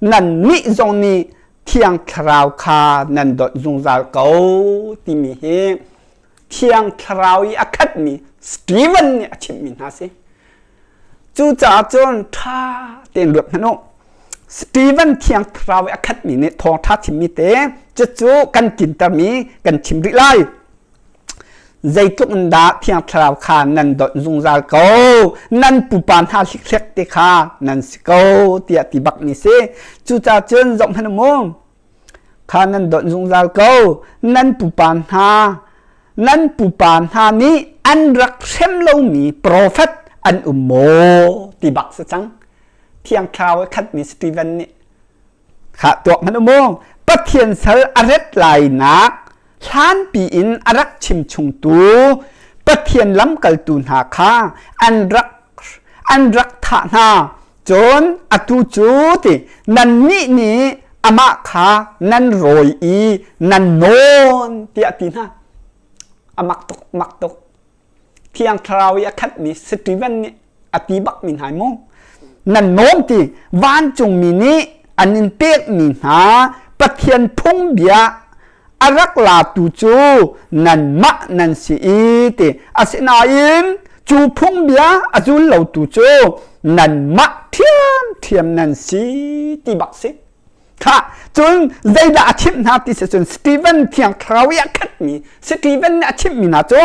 Nannih zong nih Thiang Thlarau kha nan dawt zungzal ko timi hi Thiang Thlarau i a khatmi Stephen nih a chimhmi hna si. Cucaah cun ṭha tein ruat hmanh u. Stephen Thiang Thlarau i a khatmi nih thawngṭha chimmi te cucu kan kintermi kan chim rih lai. Zeitluk in dah Thiang Thlarau kha nan dawt zungzal ko, nan pupa hna hlikhlek te kha nan si ko, tiah ti bak mi si. Cucaah cun zohhmanh u mu, kha nan dawt zungzal ko, nan pupa hna, nan pupa hna nih an rak hrem lomi profet an um maw ti bak si cang. Thiang Thlarau i khatmi Stephen nih Khah tuak hmanh u mu. Pathian sal a ret lainak hlanpi in a rak chimchungtu Pathian lamkaltu hna kha an rak an rak thah hna. Cun atu cu ti nannih nih amah kha nan rawi i nan nawn tiah a ti hna. A mak tuk, mak tuk. Thiang Thlarau i a khatmi Stephen nih a ti bakmi hna mu. Nan nawm ti vancungmi nih an in pekmi hna Pathian phungbia a rak latu cu nanmah nan si i ti asinain cu phungbia a zul lotu cu nanmah ṭhiamṭhiam nan si ti bak si. Khah, cun zeidah a chimh hna ti si cun Stephen Thiang Thlarau i a khatmi Stephen nih a chimhmi hna cu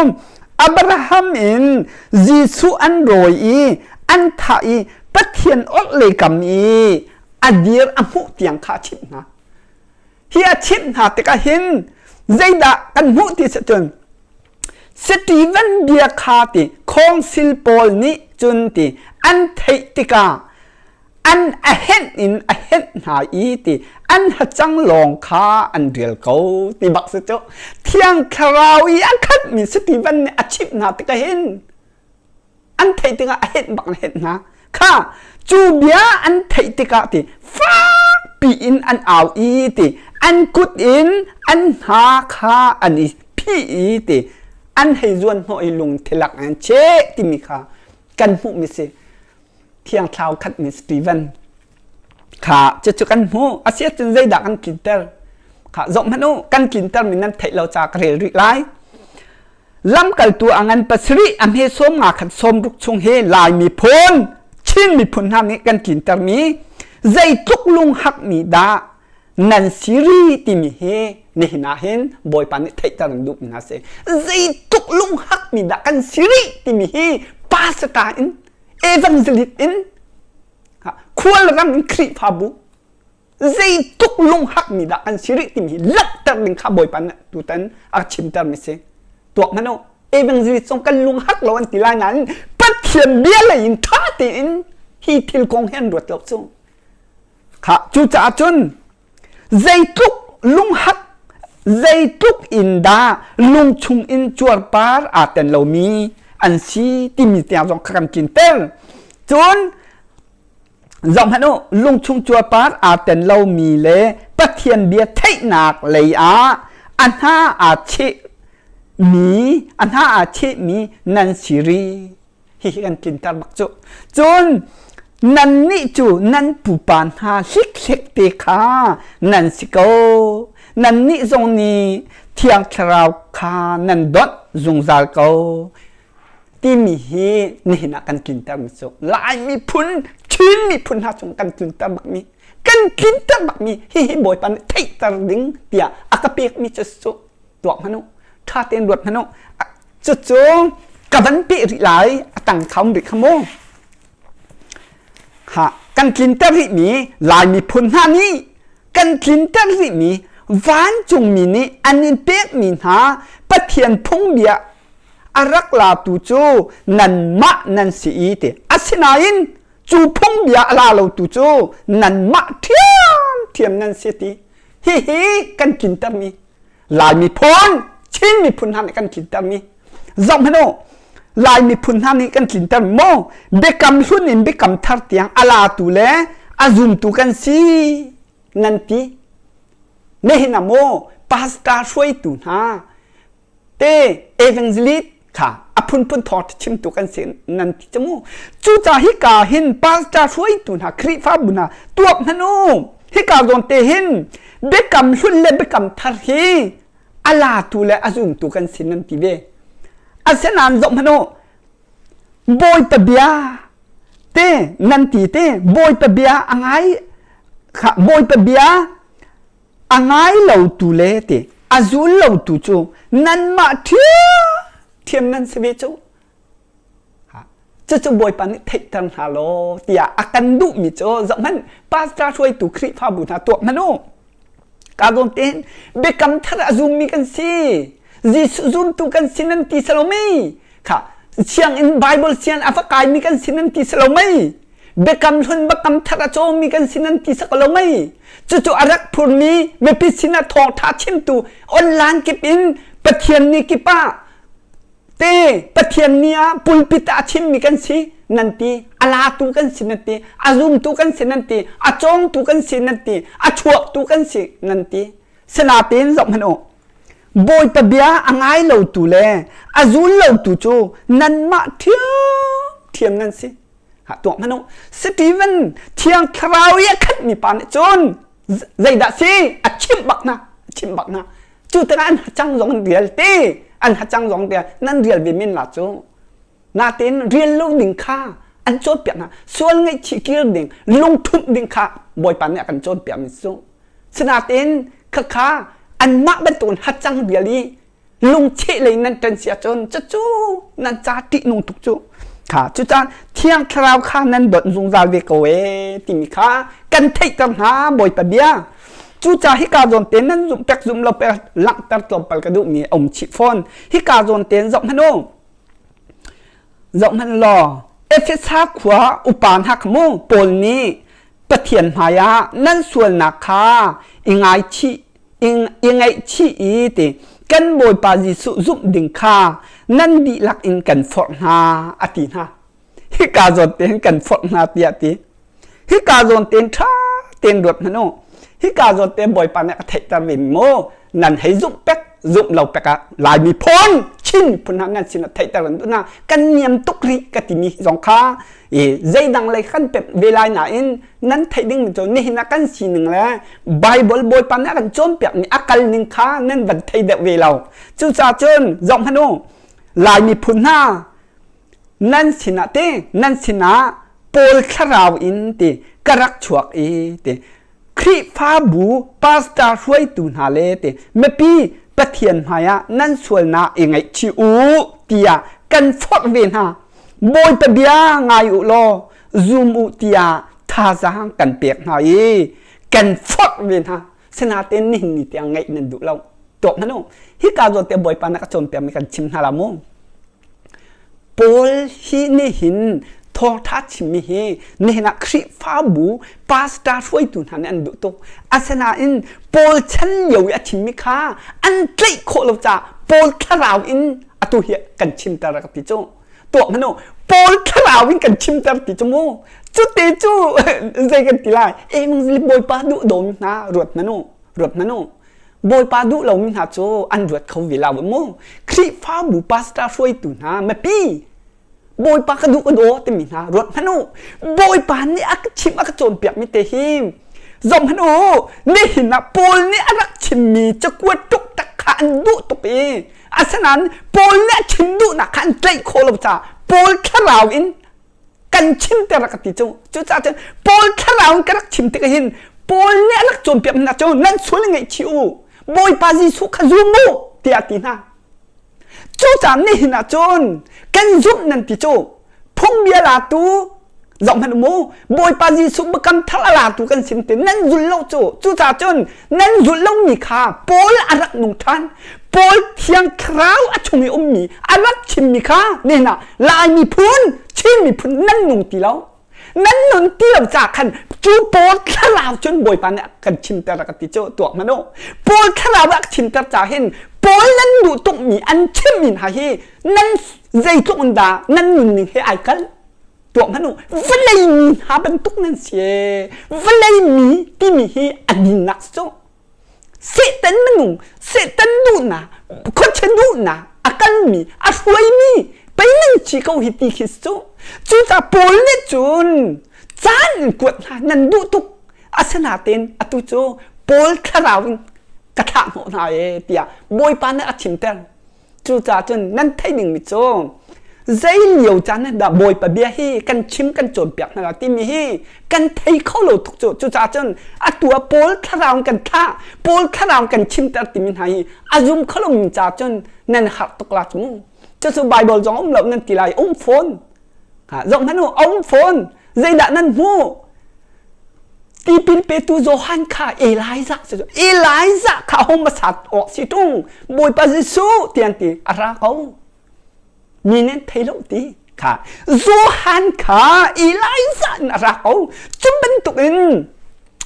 Abraham in Jesuh an rawi i an thah i Pathian orhlei kam i a dir a hmuh tiang kha a chimh hna. Hi a chimh hna tikah hin zeidah kan hmuh ti si cun. Steven bia kha ti khawngsil pawl nih cun ti an theih tikah an a henh in a henh hna i ti an hacang lawng kha an rial ko ti bak si cu. Thiang Thlarau i a khatmi Steven nih a chimh hna tikah hin an theih tikah a henh bak in a henh hna. Kha cu bia an theih tikah ti fakpi in an au i ti an kut in an hna kha an i phih i ti an hei zuan hnawh i lungthilak an cheh timi kha kan hmuhmi si. Thiang Thlarau khatmi Stephen kha cucu kan hmuh. A si ahcun zeidah kan tlinter? Kha zoh hmanh u, kan tlintermi nan theih lo ca ka rel rih lai. Lamkaltu a ngan pasarih a hme sawm nga khat sawm ruk chung hi Lai miphun, Chin miphun hna nih kan tlintermi zeitluk lunghakmi dah nan si ri timi hi nihin ah hin Bawipa nih theihter an duhmi hna si. Zeitluk lunghakmi dah kan si rih timi hi pastor in evangelist in khualram in Khrihfabu zeitluk lunghakmi dah kan si rih timi hi langhter ding kha Bawipa nih tutan a chimtermi si. Tuak hmanh u, evangelist zong kan lunghak lo an ti lai nain Pathian bia lei in ṭha tein hi thil kong hi an ruat lo cu. Kha cucaah cun zeitluk lunghak zeitluk in dah lungchung in cuarpar aa tel lomi an si timi tiang zong kha kan tlinter. Cun zohhmanh u, lungchung cuarpar aa tel lomi le Pathian bia theihnak lei ah a hna aa cheh mi a hna aa chehmi nan si rih. Hihi kan tlinter bak cu. Cun nannih cu nan pupa hna hlikhlek te kha nan si ko. Nannih zong nih Thiang Thlarau kha nan donh zungzal ko. Timi hi nihin ah kan tlinter mi cu Lai miphun, Chin miphun hna chung kan tlinter bakmi, kan tlinter bakmi hihi Bawipa nih theihter ding tiah a ka pekmi cu cu tuak hmanh u, ṭha tein ruat hmanh u. Cucu ka van peh rih lai, a tang kha um rih kha mu. Ha, kan tlinter rihmi Lai miphun hna nih kan tlinter rihmi vancungmi nih an in pekmi hna Pathian phungbia a rak latu cu nanmah nan si i ti. Asinain cu phungbia a la lotu cu nanmah ṭhiamṭhiam nan si ti. Hihi kan tlintermi Lai miphun, Chin miphun hna nih kan tlintermi. Zoh hmanh u, Lai miphun hna nih kan tlinter maw? Biakam hlun in biakam thar tiang a latu le a zumtu kan si nan ti. Nihin ah maw pastor hruaitu hna te evangelist kha a phunphun thawngṭha chimtu kan si nan ti cu mu. Cucaah hika hin pastor hruaitu hna Khrihfabu hna tuak hmanh u. Hika zawn te hin biakam hlun le biakam thar hi a latu le a zumtu kan si nan ti ve. Asinain zoh hmanh u. Bawipa bia te nan ti te Bawipa bia a ngai kha Bawipa bia a ngai lotu le ti a zul lotu cu nanmah ṭhiamṭhiam nan si ve cu. Cucu Bawipa nih theihter hna law tiah a kan duhmi cu zohhmanh pastor hruaitu Khrihfabu hna tuak hmanh u. Ka zawn tein biakam thar a zummi kan si. Jesuh zumtu kan si nan ti salo mei? Kha sianginn Bible sian a va kaimi kan si nan ti salo mei? Biakam hlun biakam thar a cawmi kan si nan ti sak lo mei? Cucu a rak phurmi mipi sinah thawngṭha chimtu online kip in Pathian ni kip ah te Pathian ni ah pulpit ah a chimmi kan si nan ti a latu kan si nan ti a zumtu kan si nan ti a cawngtu kan si nan ti a chuaktu kan si nan ti sinain zoh hmanh u Bawipa bia a ngai lotu le a zul lotu cu nanmah ṭhiamṭhiam nan si. Ha tuah hmanh u. Stephen Thiang Thlarau i a khatmi pa nih cun zeidah si a chimh bak hna. A chimh bak hna. Cu tikah an hacang zong an rial te. An hacang zong rial. Nan rial ve men la cu. Natein rial lo ding kha an cawnpiak hna. Sual ngaihchih kir ding, lungthumh ding kha Bawipa nih a kan cawnpiak mi cu. Sinain khakha anmah bantukin hacang vial i lungcheh lei nan ṭan si ahcun cucu nan ca ṭihnung tuk cu. Kha cucaan Thiang Thlarau kha nan donh zungzal ve ko ee timi kha kan theihter hna Bawipa bia. Cucaah hika zawn te nan zumh pek zumh lo pek langhter tlawmpal ka duhmi a um chih fawn. Hika zawn te zoh hmanh u. Zoh hmanh law Efesa khua upa hna kha mu Paul nih Pathian hmaiah nan sualnak kha i ngaichih i ngaihchih i ti kan Bawipa Jesuh zumh ding kha nan dihlak in kan forh hna a ti hna. Hika zawn tein kan forh hna tiah ti. Hika zawn tein ṭha tein ruat hmanh u. Hika zawn tein Bawipa nih a theihter ve mu. Nan hei zumh pek, zumh lo pek ah Lai miphun, Chin miphun hna nan sinah theihter an duh hna. Kan niam tuk rih ka timi zong kha i zeidang lei kan pemh ve lai nain nan theih ding cu nihin ah kan sining le Bible Bawipa nih a kan cawnpiak mi a kal ning kha nan van thei deuh ve lo. Cucaah cun zoh hmanh u. Lai miphun hna nan sinah te nan sinah Paul thlarau in ti ka rak chuak i ti Khrihfabu pastor hruaitu hna le ti mipi Pathian hmaiah nan sualnak i ngaihchih u tiah kan forh ve hna. Bawipa bia ngai u law zum u tiah thazaang kan pek hna i kan forh ve hna. Sinain nihin ni tiang ngaih nan duh lo. Tuak hmanh u. Hika zawn te Bawipa na ka cawnpiakmi kan chim hna la mu. Paul hi nihin thawngṭha chimmi hi nihin ah Khrihfabu pastor hruaitu hna nih an duh tuk. Asinain Paul chan lio i a chimmi kha an tlaih khawh lo caah Paul thlarau in atu hi kan chimter a ka ti cu. Tuak hmanh u. Paul thlarau in kan chimter ti cu mu. Cute cu zei kan ti lai? Emang Bawipa duh dawmi hna ruat hmanh u. Ruat hmanh u. Bawipa duh lomi hna cu an ruat kho ve lo mu. Khrihfabu pastor hruaitu hna mipi Bawipa ka duh ka daw timi hna ruat hmanh u. Bawipa nih a ka chimh a ka cawnpiakmi te hi zom hmanh u. Nihin ah Paul nih a rak chimmi cakuat tuk tak kha an duh tuk i asinain Paul nih a chim duhnak kha an tlaih khawh lo caah Paul thlarau in kan chimter ka ti cu cucaah cun Paul thlarau in ka rak chim tik hin Paul nih a rak cawnpiak hna cu nan sual ngaihchih u Bawipa Jesuh kha zum u tiah a ti hna cucaah nihin ah cun kan zumh nan ti cu phungbia latu zoh hmanh mu Bawipa Jesuh biakam thar a latu kan sim ti nan zul lo cu cucaah cun nan zulh lomi kha Paul a rak nung ṭhan Paul thiang thlarau a chung i ummi a rak chimmi kha nihin ah Lai miphun Chin miphun nan nung ti lo nan nun ti lo ca khan cu Paul thlarau cun Bawipa nih a kan chimter a ka ti cu tuak hmanh u Paul thlarau a ka chimter ca hin Paul nan duh tukmi an chimmi hna hi nan zeitluk in dah nan nunning he ai kal tuak hmanh u vawlei mi hna bantuk nan si vawlei mi timi hi a dinnak cu Satan minung Satan duhnak khuachia duhnak a kalmi a hruaimi pei nan si ko hi ti khi cu cucaah Paul nih cun caan in kuat hna nan duh tuk asinain atu cu Paul thlarau in ka thlah hnawh hna ee tiah Bawipa nih a chimter Cucaah cun nan theih dingmi cu zei lio caan ah dah Bawipa bia hi kan chim kan cawnpiak hna timi hi kan thei kho lo tuk cu. Cucaah cun atu ah Paul thlarau kan thlah, Paul thlarau kan chimter timi hna hi a zum kho lomi caah cun nan harh tuk la cu mu. Cucu Bible zong um lo nan ti lai um fawn. Ha, zoh hmanh u, a um fawn. Zeidah nan hmuh? Tipil petu Johan kha Elijah si cu Elijah kha a hung hmasa awk si ṭung Bawipa Jesuh ti an ti a ra ko mi nih an thei lo ti kha Johan kha Elijah in a ra ko cu bantuk in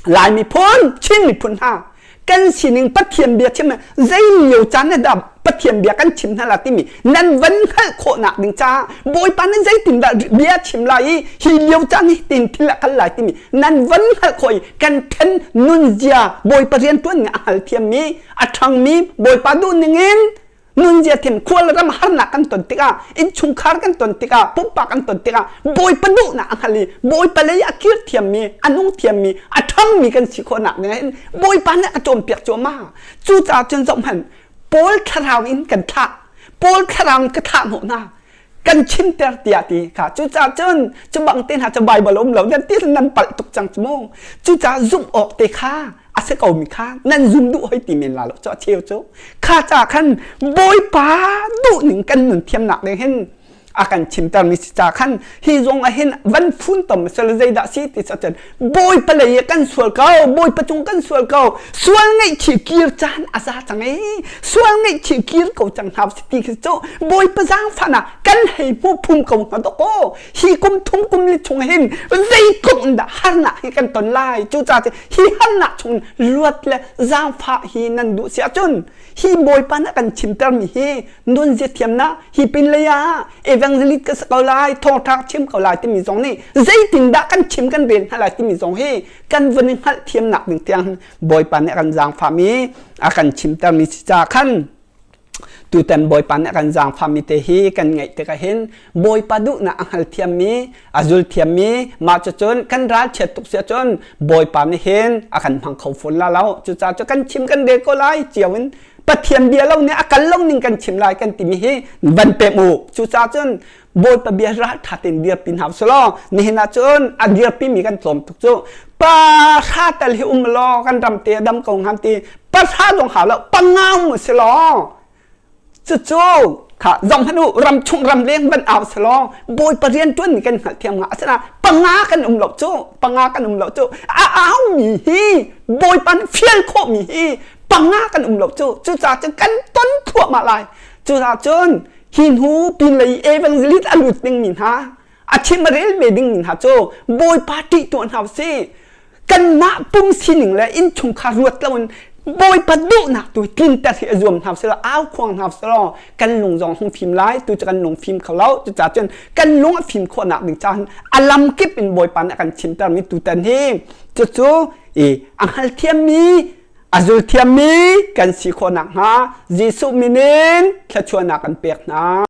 Lai miphun Chin miphun hna kan sining Pathian bia chim zei lio caan dah Pathian bia kan chim hna la timi nan van hngalh khawhnak ding caah Bawipa nih zeitin dah bia chim lai i hi lio caan hi tin thil a kal lai timi nan van hngalh khawh i kan then nunzia Bawipa riantuan ning a hngal thiammi a ṭhangmi Bawipa duh ningin nunzia thiam khual ram harnak kan ton tikah innchungkhar kan ton tikah pumpak kan ton tikah Bawipa duhnak a hngal i Bawipa lei a kir thiammi a nung thiammi a ṭhangmi kan si khawhnak ding hin Bawipa nih a cawnpiak cuahmah cucaah cun zohhmanh Paul thlarau in kan thlah Paul thlarau in ka thlah hnawh hna kan chimter tiah ti kha cucaah cun cu bang te hna cu Bible um lo nan ti nan palh tuk cang cu mu cucaah zumh awk te kha a si ko mi kha nan zum duh hoi ti men la lo cu a cheu cu kha ca khan Bawipa duh ning kan nun thiamnak ding hin. A kan chimtermi si ca khan hi zong ah hin van phun tom sel zeidah si ti cun Bawipa lei kan sual ko Bawipa cung kan sual ko sual ngaihchih kir caan a za cang ee sual ngaihchih kir ko cang hna ti khi cu Bawipa zaangfahnak kan hei hmu phum ko hnga dawk aw hi kum thum kum li chung hin zeitluk in dah harnak hi kan ton lai cucaah hi harnak chung luat le zaangfah hi nan duh si ahcun hi Bawipa nih a kan chimtermi hi nunzia thiamnak hi pin lei ah evangelist ka si ko lai thawngṭha chim ko lai timi zong nih zeitindah kan chim kan rel hna lai timi zong hi kan vun i hngalh thiamnak ding tiang Bawipa nih a kan zaangfahmi a kan chimtermi si caah khan tutan Bawipa nih a kan zaangfahmi te hi kan ngaih tikah hin Bawipa duhnak a hngal thiammi a zul thiammi mah cucun kan ralchiat tuk si ahcun Bawipa nih hin a kan hmang kho fawn la lo cucaah cu kan chim kan rel ko lai cio in Pathian bia lo nih a kal lo ning kan chim lai kan timi hi van pem u cucaah cun Bawipa bia ralṭha tein dirpi hna usih nihin ah cun a dirpi mi kan tlawm tuk cu pa hra tal hi um law kan ram te a dam ko hnga ti pa hra zong hau lo panga um si law cucu kha zong hmanh u ram chung ram leng van au si law Bawipa rian ṭuan mi kan hngalh thiam hnga asina panga kan um lo cu panga kan um lo cu a au mi hi Bawipa nih fial khawh mi hi panga kan um lo cu cucaah cun kan ton thluahmah lai cucaah cun hi hnu pinlei evangelist a lut dingmi hna a chim a rel ve dingmi hna cu Bawipa ṭih tuah hna usih kanmah pum sining le innchungkhar ruat loin Bawipa duhnak tu tlinter hi a zuam hna usih law au khuang hna usih law kan lung zong hung fim lai tu cu kan lung fim kho lo cucaah cun kan lung a fim khawhnak ding caah a lam kip in Bawipa nih a kan chimtermi tutan hi cucu i a hngalthiammi a zulthiammi kan si khawh nakhnga Jesuh min in thluachuahnak kan pek hna.